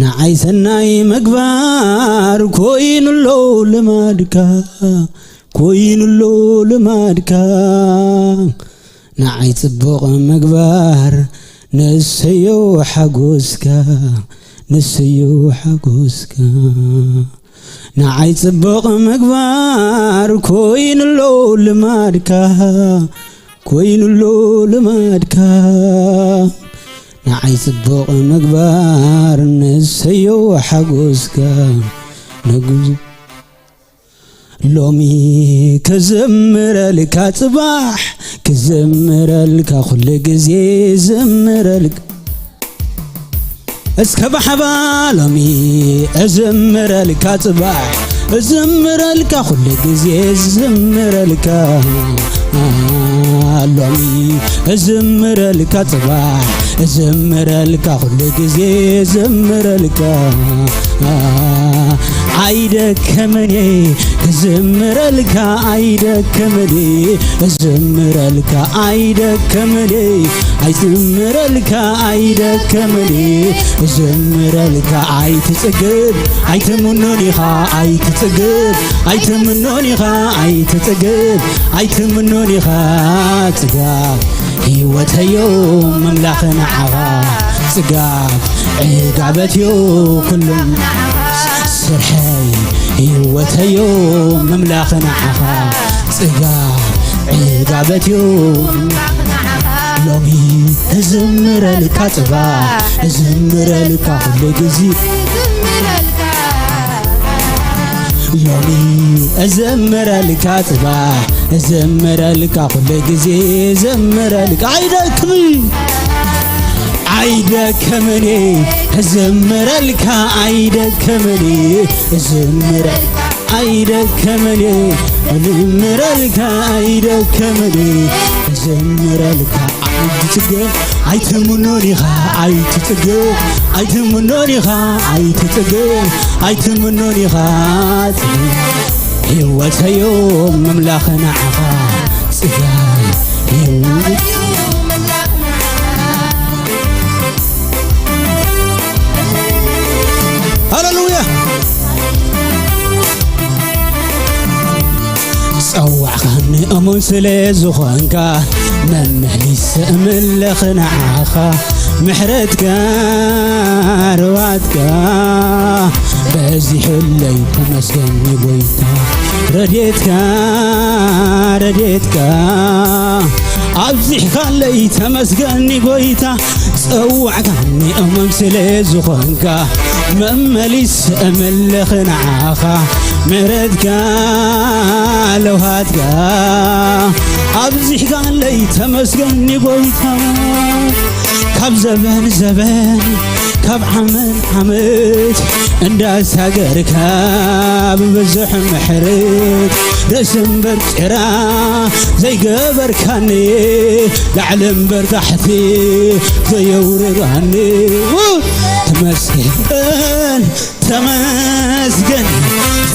ንዓይ ሰናይ ምግባር ኮይኑሎ ልማድካ፣ ኮይኑሎ ልማድካ። ንዓይ ጽቡቕ ምግባር ንሰዮ ሓጎስካ፣ ንሰዮ ሓጎስካ። ንዓይ ጽቡቕ ምግባር ኮይኑሎ ልማድካ፣ ኮይኑሎ ልማድካ። ንዓይ ጽቡቕ ምግባር ንሰዮ ሓጎስካ፣ ንጉ-፣ ሎሚ ክዝምረልካ ጽባሕ ክዝምረልካ ኩሉ ግዜ ዝምረልካ። እስከ ባሕባ ሎሚ እዝምረልካ ጽባሕ እዝምረልካ ኩሉ ግዜ ዝምረልካ። ሎሚ እዝምረልካ፣ ጽባሕ እዝምረልካ፣ ኩሉ ግዜ እዝምረልካ። ኣይደከመን እየ ክዝምረልካ፣ ኣይደከመን እየ እዝምረልካ፣ ኣይደከመን እየ ኣይዝምረልካ፣ ኣይደከመን እየ እዝምረልካ። ኣይትጽግብ ኣይትምኖን ኢኻ፣ ኣይትጽግብ ኣይትምኖን ኢኻ፣ ኣይትጽግብ ኣይትምኖን ኢኻ። ጽጋብ ህይወተዮ ምምላኽ ንዓኻ፣ ጽጋብ ዕጋበትዮ ኩሎም ስርሐይ ህይወተዮ ምምላኽ ንዓኻ፣ ጽጋብ ዕጋበትዮ ሎሚ እዝምረልካ፣ ጽባሕ እዝምረልካ፣ ኩሉ ግዜ ሎሚ እዝምረልካ፣ ጽባሕ እዝምረልካ፣ ኩሉ ግዜ እዝምረልካ። ኣይደክምን ኣይደከመን እዝምረልካ፣ ኣይደከመን እዝምረልካ፣ ኣይደከመን እዝምረልካ፣ ኣይደከመን እዝምረልካ። ኣይትጽገብ ኣይትምኖን ኢኻ፣ ኣይትጽገብ ኣይትምኖን ኢኻ፣ ኣይትጽገብ ኣይትምኖን ኢኻ። ህይወተዮ ምምላኽ ንዓኻ፣ ጽጋብ ህይወት። ሃሌሉያ። ጸዋዕካኒ እሙን ስለ ዝኾንካ፣ መመሊሰ እምለኽ ንዓኻ። ምሕረትካ ርዋትካ በዚሑለይ፣ ተመስገን ጎይታ። ረድኤትካ ረድኤትካ ኣብዚሕካለይ፣ ተመስገን ጎይታ። ጸዋዕካኒ እሙን ስለ ዝኾንካ፣ መመሊስ እምልኽ ንዓኻ። ምሕረትካ ለውሃትካ ኣብዚሕካለይ፣ ተመስገን ጎይታ። ካብ ዘበን ዘበን ካብ ዓመት ዓመት እንዳሳገርካ ብብዙሕ ምሕረት፣ ርእሲ እምበር ጭራ ዘይገበርካኒ፣ ላዕሊ እምበር ታሕቲ ዘየውረድካኒ። ተመስገን፣ ተመስገን፣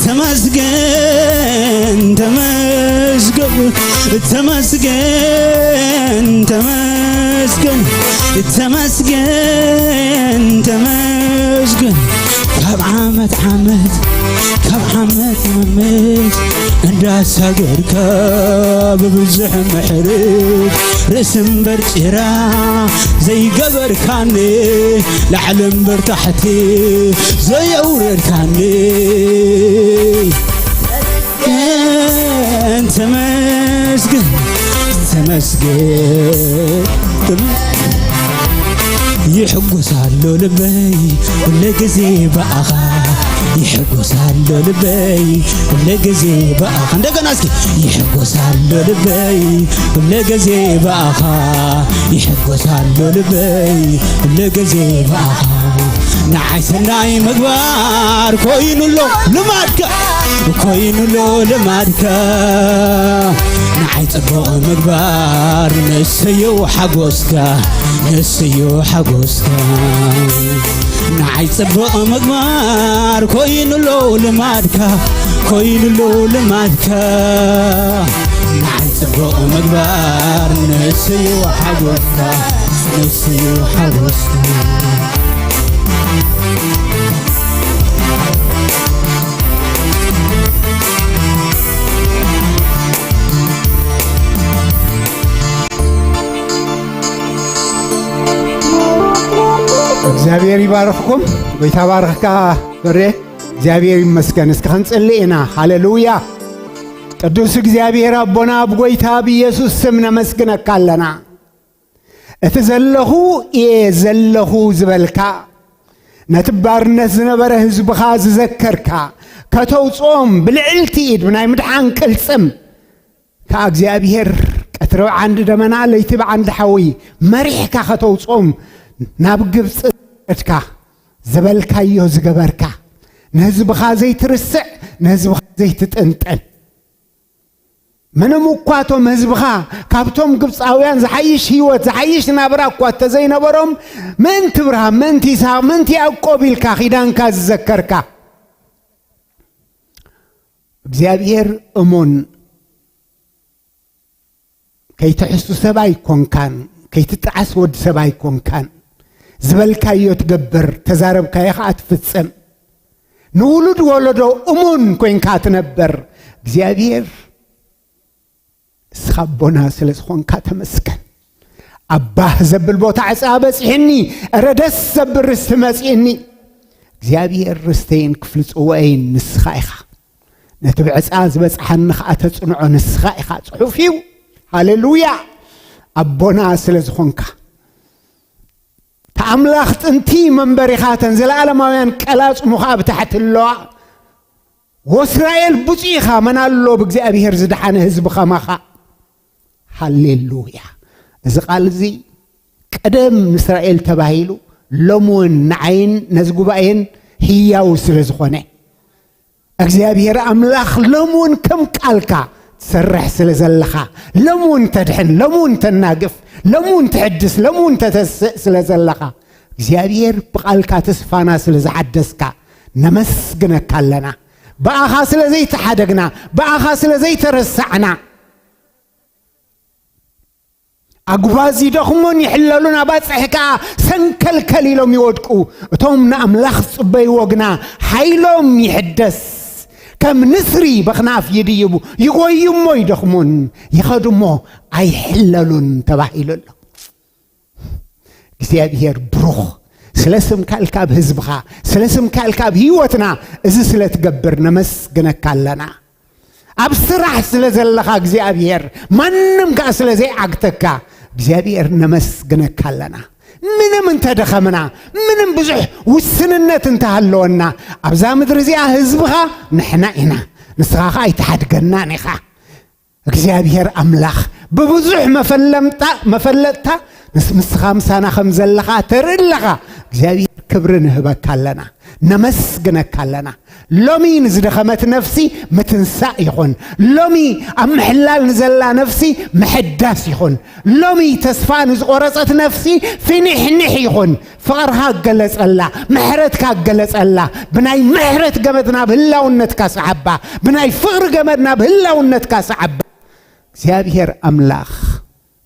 ተመስገን፣ ተመስገን፣ ተመስገን፣ ተመስገን፣ ተመስገን፣ ተመስገን። ካብ ዓመት ዓመት፣ ካብ ዓመት ዓመት እንዳሳገርካ ብብዙሕ ምሕረት፣ ርእሲ እምበር ጭራ ዘይገበርካኒ፣ ላዕሊ እምበር ታሕቲ ዘየውረድካኒ። ተመስገን፣ ተመስገን፣ ተመስገን። ይሕጎስ ኣሎ ልበይ ኩሉ ግዜ ብኣኻ፣ ይሕጎስ ኣሎ ልበይ ኩሉ ግዜ ብኣኻ። እንደገና እስኪ። ይሕጎስ ኣሎ ልበይ ኩሉ ግዜ ብኣኻ፣ ይሕጎስ ኣሎ ልበይ ኩሉ ግዜ ብኣኻ። ንዓይ ሰናይ ምግባር ኮይኑሎ ልማድካ፣ ኮይኑሎ ልማድካ። ንዓይ ጽቡቕ ምግባር ንስዩ ሓጎስካ፣ ንስዩ ሓጎስካ። ንዓይ ጽቡቕ ምግባር ኮይኑሎ ልማድካ፣ ኮይኑሎ ልማድካ። ንዓይ ጽቡቕ ምግባር ንስዩ ሓጎስካ፣ ንስዩ ሓጎስካ። እግዚኣብሔር ይባርኽኩም። ጎይታ ባርኽካ በሬ። እግዚኣብሔር ይመስገን። እስኪ ክንጽሊ ኢና። ሃሌሉያ። ቅዱስ እግዚኣብሔር ኣቦና፣ ኣብ ጎይታ ብኢየሱስ ስም ነመስግነካ ኣለና። እቲ ዘለኹ እየ ዘለኹ ዝበልካ፣ ነቲ ባርነት ዝነበረ ህዝብኻ ዝዘከርካ፣ ከተውጽኦም ብልዕልቲ ኢድ ብናይ ምድሓን ቅልጽም ከኣ እግዚኣብሔር ቀትሪ ብዓንዲ ደመና ለይቲ ብዓንዲ ሓዊ መሪሕካ ከተውጽኦም ናብ ግብጺ ዝወረድካ፣ ዝበልካዮ ዝገበርካ፣ ንህዝብኻ ዘይትርስዕ፣ ንህዝብኻ ዘይትጥንጠን፣ ምንም እኳ እቶም ህዝብኻ ካብቶም ግብፃውያን ዝሓይሽ ህይወት፣ ዝሓይሽ ናብራ እኳ እንተዘይነበሮም፣ ምእንቲ እብርሃም፣ ምእንቲ ይስሐቅ፣ ምእንቲ ያዕቆብ ኢልካ ኪዳንካ ዝዘከርካ እግዚኣብሔር እሙን። ከይትሕሱ ሰብ ኣይኮንካን፣ ከይትጠዓስ ወዲ ሰብ ኣይኮንካን። ዝበልካዮ ትገብር፣ ተዛረብካዮ ኸዓ ትፍጽም። ንውሉድ ወለዶ እሙን ኮይንካ ትነብር እግዚኣብሔር፣ እስኻ ኣቦና ስለ ዝኾንካ ተመስገን። ኣብ ባህ ዘብል ቦታ ዕፃ በፂሕኒ፣ እረ ደስ ዘብል ርስቲ መፂእኒ። እግዚኣብሔር ርስተይን ክፍሊ ፅዋኤይን ንስኻ ኢኻ። ነቲ ብዕፃ ዝበፅሓኒ ኸዓ ተፅንዖ ንስኻ ኢኻ። ፅሑፍ እዩ። ሃሌሉያ። ኣቦና ስለ ዝኾንካ፣ ተኣምላኽ ጥንቲ መንበሪኻ፣ ተን ዘለኣለማውያን ቀላጽሙ ኸዓ ብታሕቲ ኣለዋ። ወእስራኤል ብፁዕ ኢኻ፣ መን ኣሎ ብእግዚኣብሔር ዝደሓነ ህዝቢ ኸማኻ? ሃሌሉያ። እዚ ቃል እዚ ቀደም ንእስራኤል ተባሂሉ፣ ሎሚ እውን ንዓይን ነዚ ጉባኤን ህያው ስለ ዝኾነ፣ እግዚኣብሔር ኣምላኽ ሎሚ እውን ከም ቃልካ ትሰርሕ ስለ ዘለኻ፣ ሎሚ እውን ተድሕን፣ ሎሚ እውን ተናግፍ፣ ሎሚ እውን ትሕድስ፣ ሎሚ እውን ተተስእ ስለ ዘለኻ፣ እግዚኣብሔር ብቓልካ ተስፋና ስለ ዝሓደስካ ነመስግነካ ኣለና። ብኣኻ ስለ ዘይተሓደግና፣ ብኣኻ ስለ ዘይተረሳዕና፣ ኣጉባዝ ይደኽሙን ይሕለሉን፣ ኣባጽሕ ከኣ ሰንከልከል ኢሎም ይወድቁ። እቶም ንኣምላኽ ዝጽበይዎ ግና ሓይሎም ይሕደስ፣ ከም ንስሪ በኽናፍ ይድይቡ፣ ይጎዩ እሞ ይደኽሙን፣ ይኸዱ እሞ ኣይሕለሉን ተባሂሉ ኣሎ። እግዚኣብሔር ብሩኽ፣ ስለ ስምካ ኢልካ ኣብ ህዝብኻ፣ ስለ ስምካ ኢልካ ኣብ ህይወትና እዚ ስለ ትገብር ነመስግነካ ኣለና። ኣብ ስራሕ ስለ ዘለኻ እግዚኣብሔር፣ ማንም ከኣ ስለ ዘይዓግተካ እግዚኣብሔር ነመስግነካ ኣለና። ምንም እንተደኸምና፣ ምንም ብዙሕ ውስንነት እንተሃለወና፣ ኣብዛ ምድሪ እዚኣ ህዝብኻ ንሕና ኢና። ንስኻ ኸኣ ኣይትሓድገናን ኢኻ። እግዚኣብሔር ኣምላኽ ብብዙሕ መፈለምጣ-፣ መፈለጥታ ንስ-፣ ንስኻ ምሳና ከም ዘለኻ ተርኢ ኣለኻ። እግዚኣብሔር ክብሪ ንህበካ ኣለና፣ ነመስግነካ ኣለና። ሎሚ ንዝደኸመት ነፍሲ ምትንሳእ ይኹን። ሎሚ ኣብ ምሕላል ንዘላ ነፍሲ ምሕዳስ ይኹን። ሎሚ ተስፋ ንዝቖረጸት ነፍሲ ፊኒሕኒሕ ይኹን። ፍቕርኻ ገለጸላ፣ ምሕረትካ ገለጸላ። ብናይ ምሕረት ገመድ ናብ ህላውነትካ ሰዓባ፣ ብናይ ፍቕሪ ገመድ ናብ ህላውነትካ ሰዓባ። እግዚኣብሔር ኣምላኽ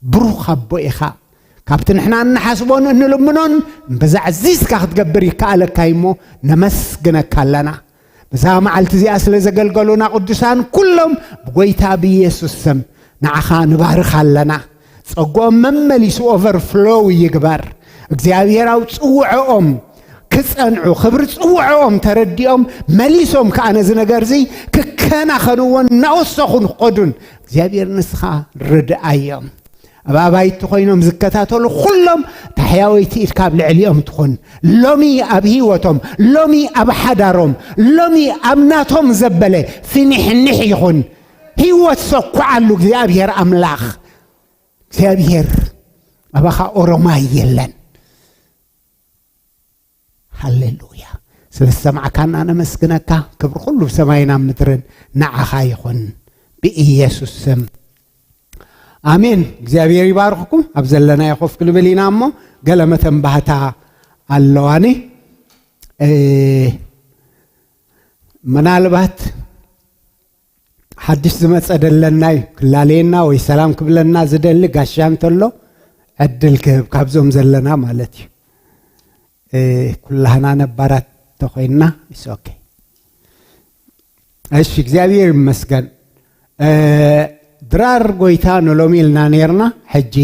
ብሩኽ ኣቦ ኢኻ። ካብቲ ንሕና እንሓስቦን እንልምኖን እምበዛ ኣዕዚዝካ ክትገብር ይከኣለካ እዩ እሞ ነመስግነካ ኣለና። በዛ መዓልቲ እዚኣ ስለ ዘገልገሉና ቅዱሳን ኩሎም ብጎይታ ብኢየሱስ ስም ንዓኻ ንባርኽ ኣለና። ጸግኦም መመሊሱ ኦቨርፍሎው ይግበር። እግዚኣብሔር ኣብ ጽውዐኦም ክጸንዑ፣ ክብሪ ጽውዐኦም ተረዲኦም፣ መሊሶም ከኣ ነዚ ነገር እዚ ክከናኸንዎን እናወሰኹ ንኸዱን እግዚኣብሔር ንስኻ ርድኣዮም። ኣብ ኣባይቲ ኮይኖም ዝከታተሉ ኩሎም ታሕያወይቲ ኢድካ ኣብ ልዕሊኦም ትኹን። ሎሚ ኣብ ህይወቶም፣ ሎሚ ኣብ ሓዳሮም፣ ሎሚ ኣብ ናቶም ዘበለ ፊኒሕኒሕ ይኹን። ህይወት ሰኩዓሉ እግዚኣብሔር ኣምላኽ። እግዚኣብሔር ኣባኻ ኦሮማይ የለን። ሃሌሉያ። ስለ ዝሰማዕካና ነመስግነካ። ክብሪ ኩሉ ብሰማይን ኣብ ምድርን ንዓኻ ይኹን ብኢየሱስ ስም። ኣሜን። እግዚኣብሔር ይባርኽኩም። ኣብ ዘለናዮ ኮፍ ክንብል ኢና እሞ ገለ መተንባህታ ኣለዋኒ። እ፣ ምናልባት ሓድሽ ዝመጸ ደለና እዩ፣ ክላለየና ወይ ሰላም ክብለና ዝደሊ ጋሻ እንተሎ ዕድል ክህብ ካብዞም ዘለና ማለት እዩ። እ፣ ኩላህና ነባራት ተኾይንና it's okay። እሺ፣ እግዚኣብሔር ይመስገን። እ፣ ድራር ጎይታ ንሎሚ ኢልና ነይርና፣ ሕጂ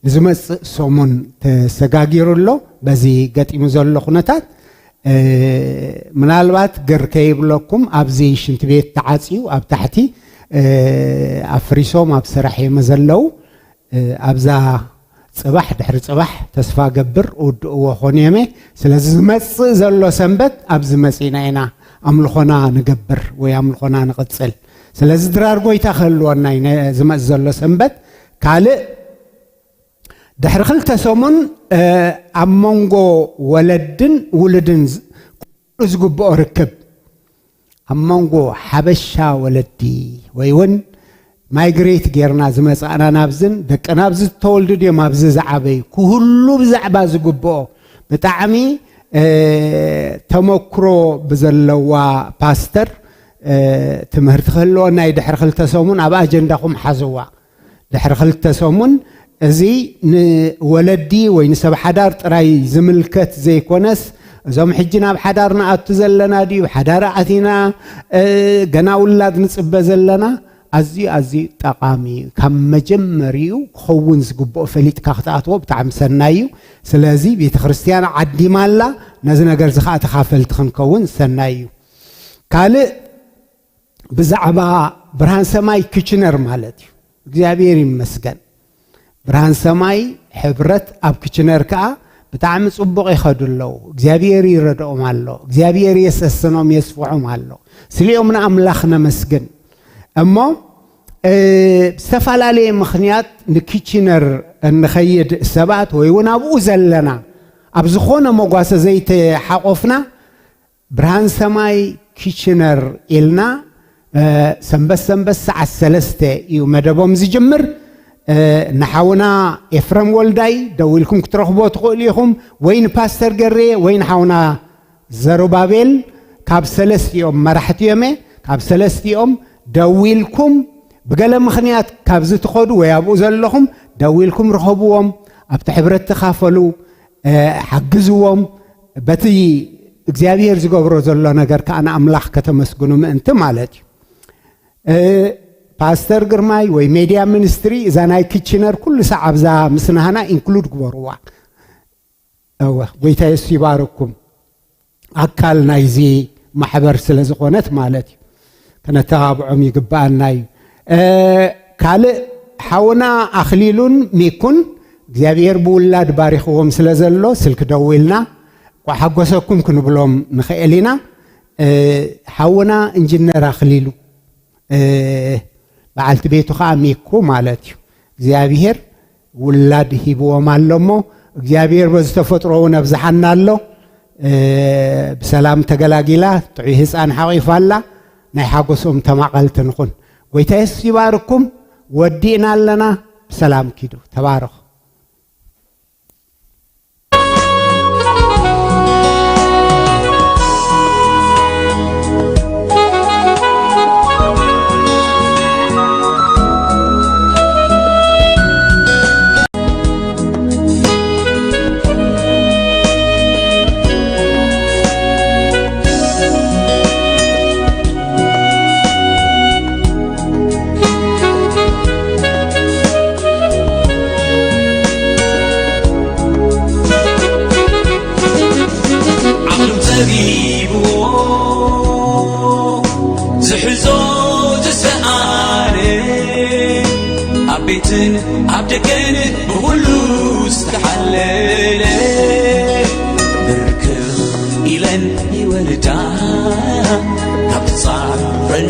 ንዝመጽእ ሰሙን ተሰጋጊሩ ኣሎ። በዚ ገጢሙ ዘሎ ኩነታት፣ እ፣ ምናልባት ግር ከይብለኩም ኣብዚ ሽንቲ ቤት ተዓጽዩ ኣብ ታሕቲ፣ እ፣ ኣፍሪሶም ኣብ ስራሕ እዮም ዘለዉ። እ፣ ኣብዛ ጽባሕ ድሕሪ ጽባሕ ተስፋ ገብር እውድእዎ ኾን እየመ። ስለዚ ዝመጽእ ዘሎ ሰንበት ኣብዚ መጺእና ኢና ኣምልኾና ንገብር ወይ ኣምልኾና ንቕጽል። ስለዚ ድራር ጎይታ ክህልወና እዩ ነ-፣ ዝመጽእ ዘሎ ሰንበት። ካልእ ድሕሪ ክልተ ሰሙን፣ እ፣ ኣብ መንጎ ወለድን ውሉድን ዝ-፣ ዝግብኦ ርክብ ኣብ መንጎ ሓበሻ ወለዲ ወይ እውን ማይግሬት ጌርና ዝመጻእና ናብዝን ደቅና ኣብዚ ዝተወልዱ ድዮም ኣብዚ ዝዓበዩ? ክህሉ ብዛዕባ ዝግብኦ ብጣዕሚ ተመክሮ ብዘለዋ ፓስተር ትምህርቲ ክህልወና እዩ። ድሕሪ ክልተ ሰሙን ኣብ ኣጀንዳኹም ሓዝዋ። ድሕሪ ክልተ ሰሙን እዚ ንወለዲ ወይ ንሰብ ሓዳር ጥራይ ዝምልከት ዘይኮነስ፣ እዞም ሕጂ ናብ ሓዳር ንኣቱ ዘለና ድዩ፣ ሓዳር ኣቲና ገና ውላድ ንጽበ ዘለና፣ ኣዝዩ ኣዝዩ ጠቓሚ እዩ። ካብ መጀመሪኡ ክኸውን ዝግብኦ ፈሊጥካ ክትኣትዎ ብጣዕሚ ሰናይ እዩ። ስለዚ ቤተ ክርስቲያን ዓዲማ ኣላ፣ ነዚ ነገር እዚ ከዓ ተኻፈልቲ ክንከውን ሰናይ እዩ። ካልእ ብዛዕባ ብርሃን ሰማይ ኪችነር ማለት እዩ። እግዚኣብሔር ይመስገን። ብርሃን ሰማይ ሕብረት ኣብ ኪችነር ከዓ ብጣዕሚ ጽቡቕ ይኸዱ ኣለዉ። እግዚኣብሔር ይረድኦም ኣሎ። እግዚኣብሔር የሰስኖም የስፍሖም ኣሎ። ስሊኦም ንኣምላኽ ነመስግን። እሞ ብዝተፈላለየ ምኽንያት ንኪችነር እንኸይድ ሰባት ወይ እውን ኣብኡ ዘለና ኣብ ዝኾነ መጓሰ ዘይተሓቆፍና ብርሃን ሰማይ ኪችነር ኢልና ሰንበት ሰንበት ሰዓት ሰለስተ እዩ መደቦም ዝጅምር። ንሓውና ኤፍረም ወልዳይ ደዊልኩም ክትረኽቦ ትኽእሉ ኢኹም፣ ወይ ንፓስተር ገሬ ወይ ንሓውና ዘሩባቤል ካብ ሰለስቲኦም መራሕቲ እዮም። ካብ ሰለስቲኦም ደዊልኩም ብገለ ምኽንያት ካብዚ ትኸዱ ወይ ኣብኡ ዘለኹም ደዊልኩም ርኸብዎም፣ ኣብቲ ሕብረት ተኻፈሉ፣ ሓግዝዎም። በቲ እግዚኣብሔር ዝገብሮ ዘሎ ነገር ከዓ ንኣምላኽ ከተመስግኑ ምእንቲ ማለት እዩ። ፓስተር ግርማይ ወይ ሜድያ ሚኒስትሪ እዛ ናይ ኪችነር ኩሉ ሳዕ ኣብዛ ምስናህና ኢንክሉድ ግበርዋ። እወ፣ ጎይታ የሱስ ይባርኩም። ኣካል ናይዚ ማሕበር ስለ ዝኾነት ማለት እዩ። ከነተባብዖም ይግብኣና እዩ። ካልእ ሓውና ኣኽሊሉን ሚኩን እግዚኣብሔር ብውላድ ባሪኽዎም ስለ ዘሎ ስልኪ ደዊልና እኳ ሓጎሰኩም ክንብሎም ንኽእል ኢና። ሓውና ኢንጂነር ኣኽሊሉ በዓልቲ ቤቱ ከዓ ሚኩ ማለት እዩ። እግዚኣብሔር ውላድ ሂብዎም ኣሎ እሞ እግዚኣብሔር በዚ ተፈጥሮ እውን ኣብዝሓና ኣሎ። ብሰላም ተገላጊላ ጥዑይ ህፃን ሓቂፋ ኣላ። ናይ ሓጎሶም ተማቐልቲ ንኹን። ጎይታ የሱስ ይባርኩም። ወዲእና ኣለና። ብሰላም ኪዱ። ተባረኹ። ዓቕሎም ጸቢብዎ ዝሕዞ ዝሰኣነ ኣብ ቤትን ኣብ ደገን ብኹሉ ዝተሓለለ ብርክኽ ኢለን ይወርዳ ካብ ጻዕረን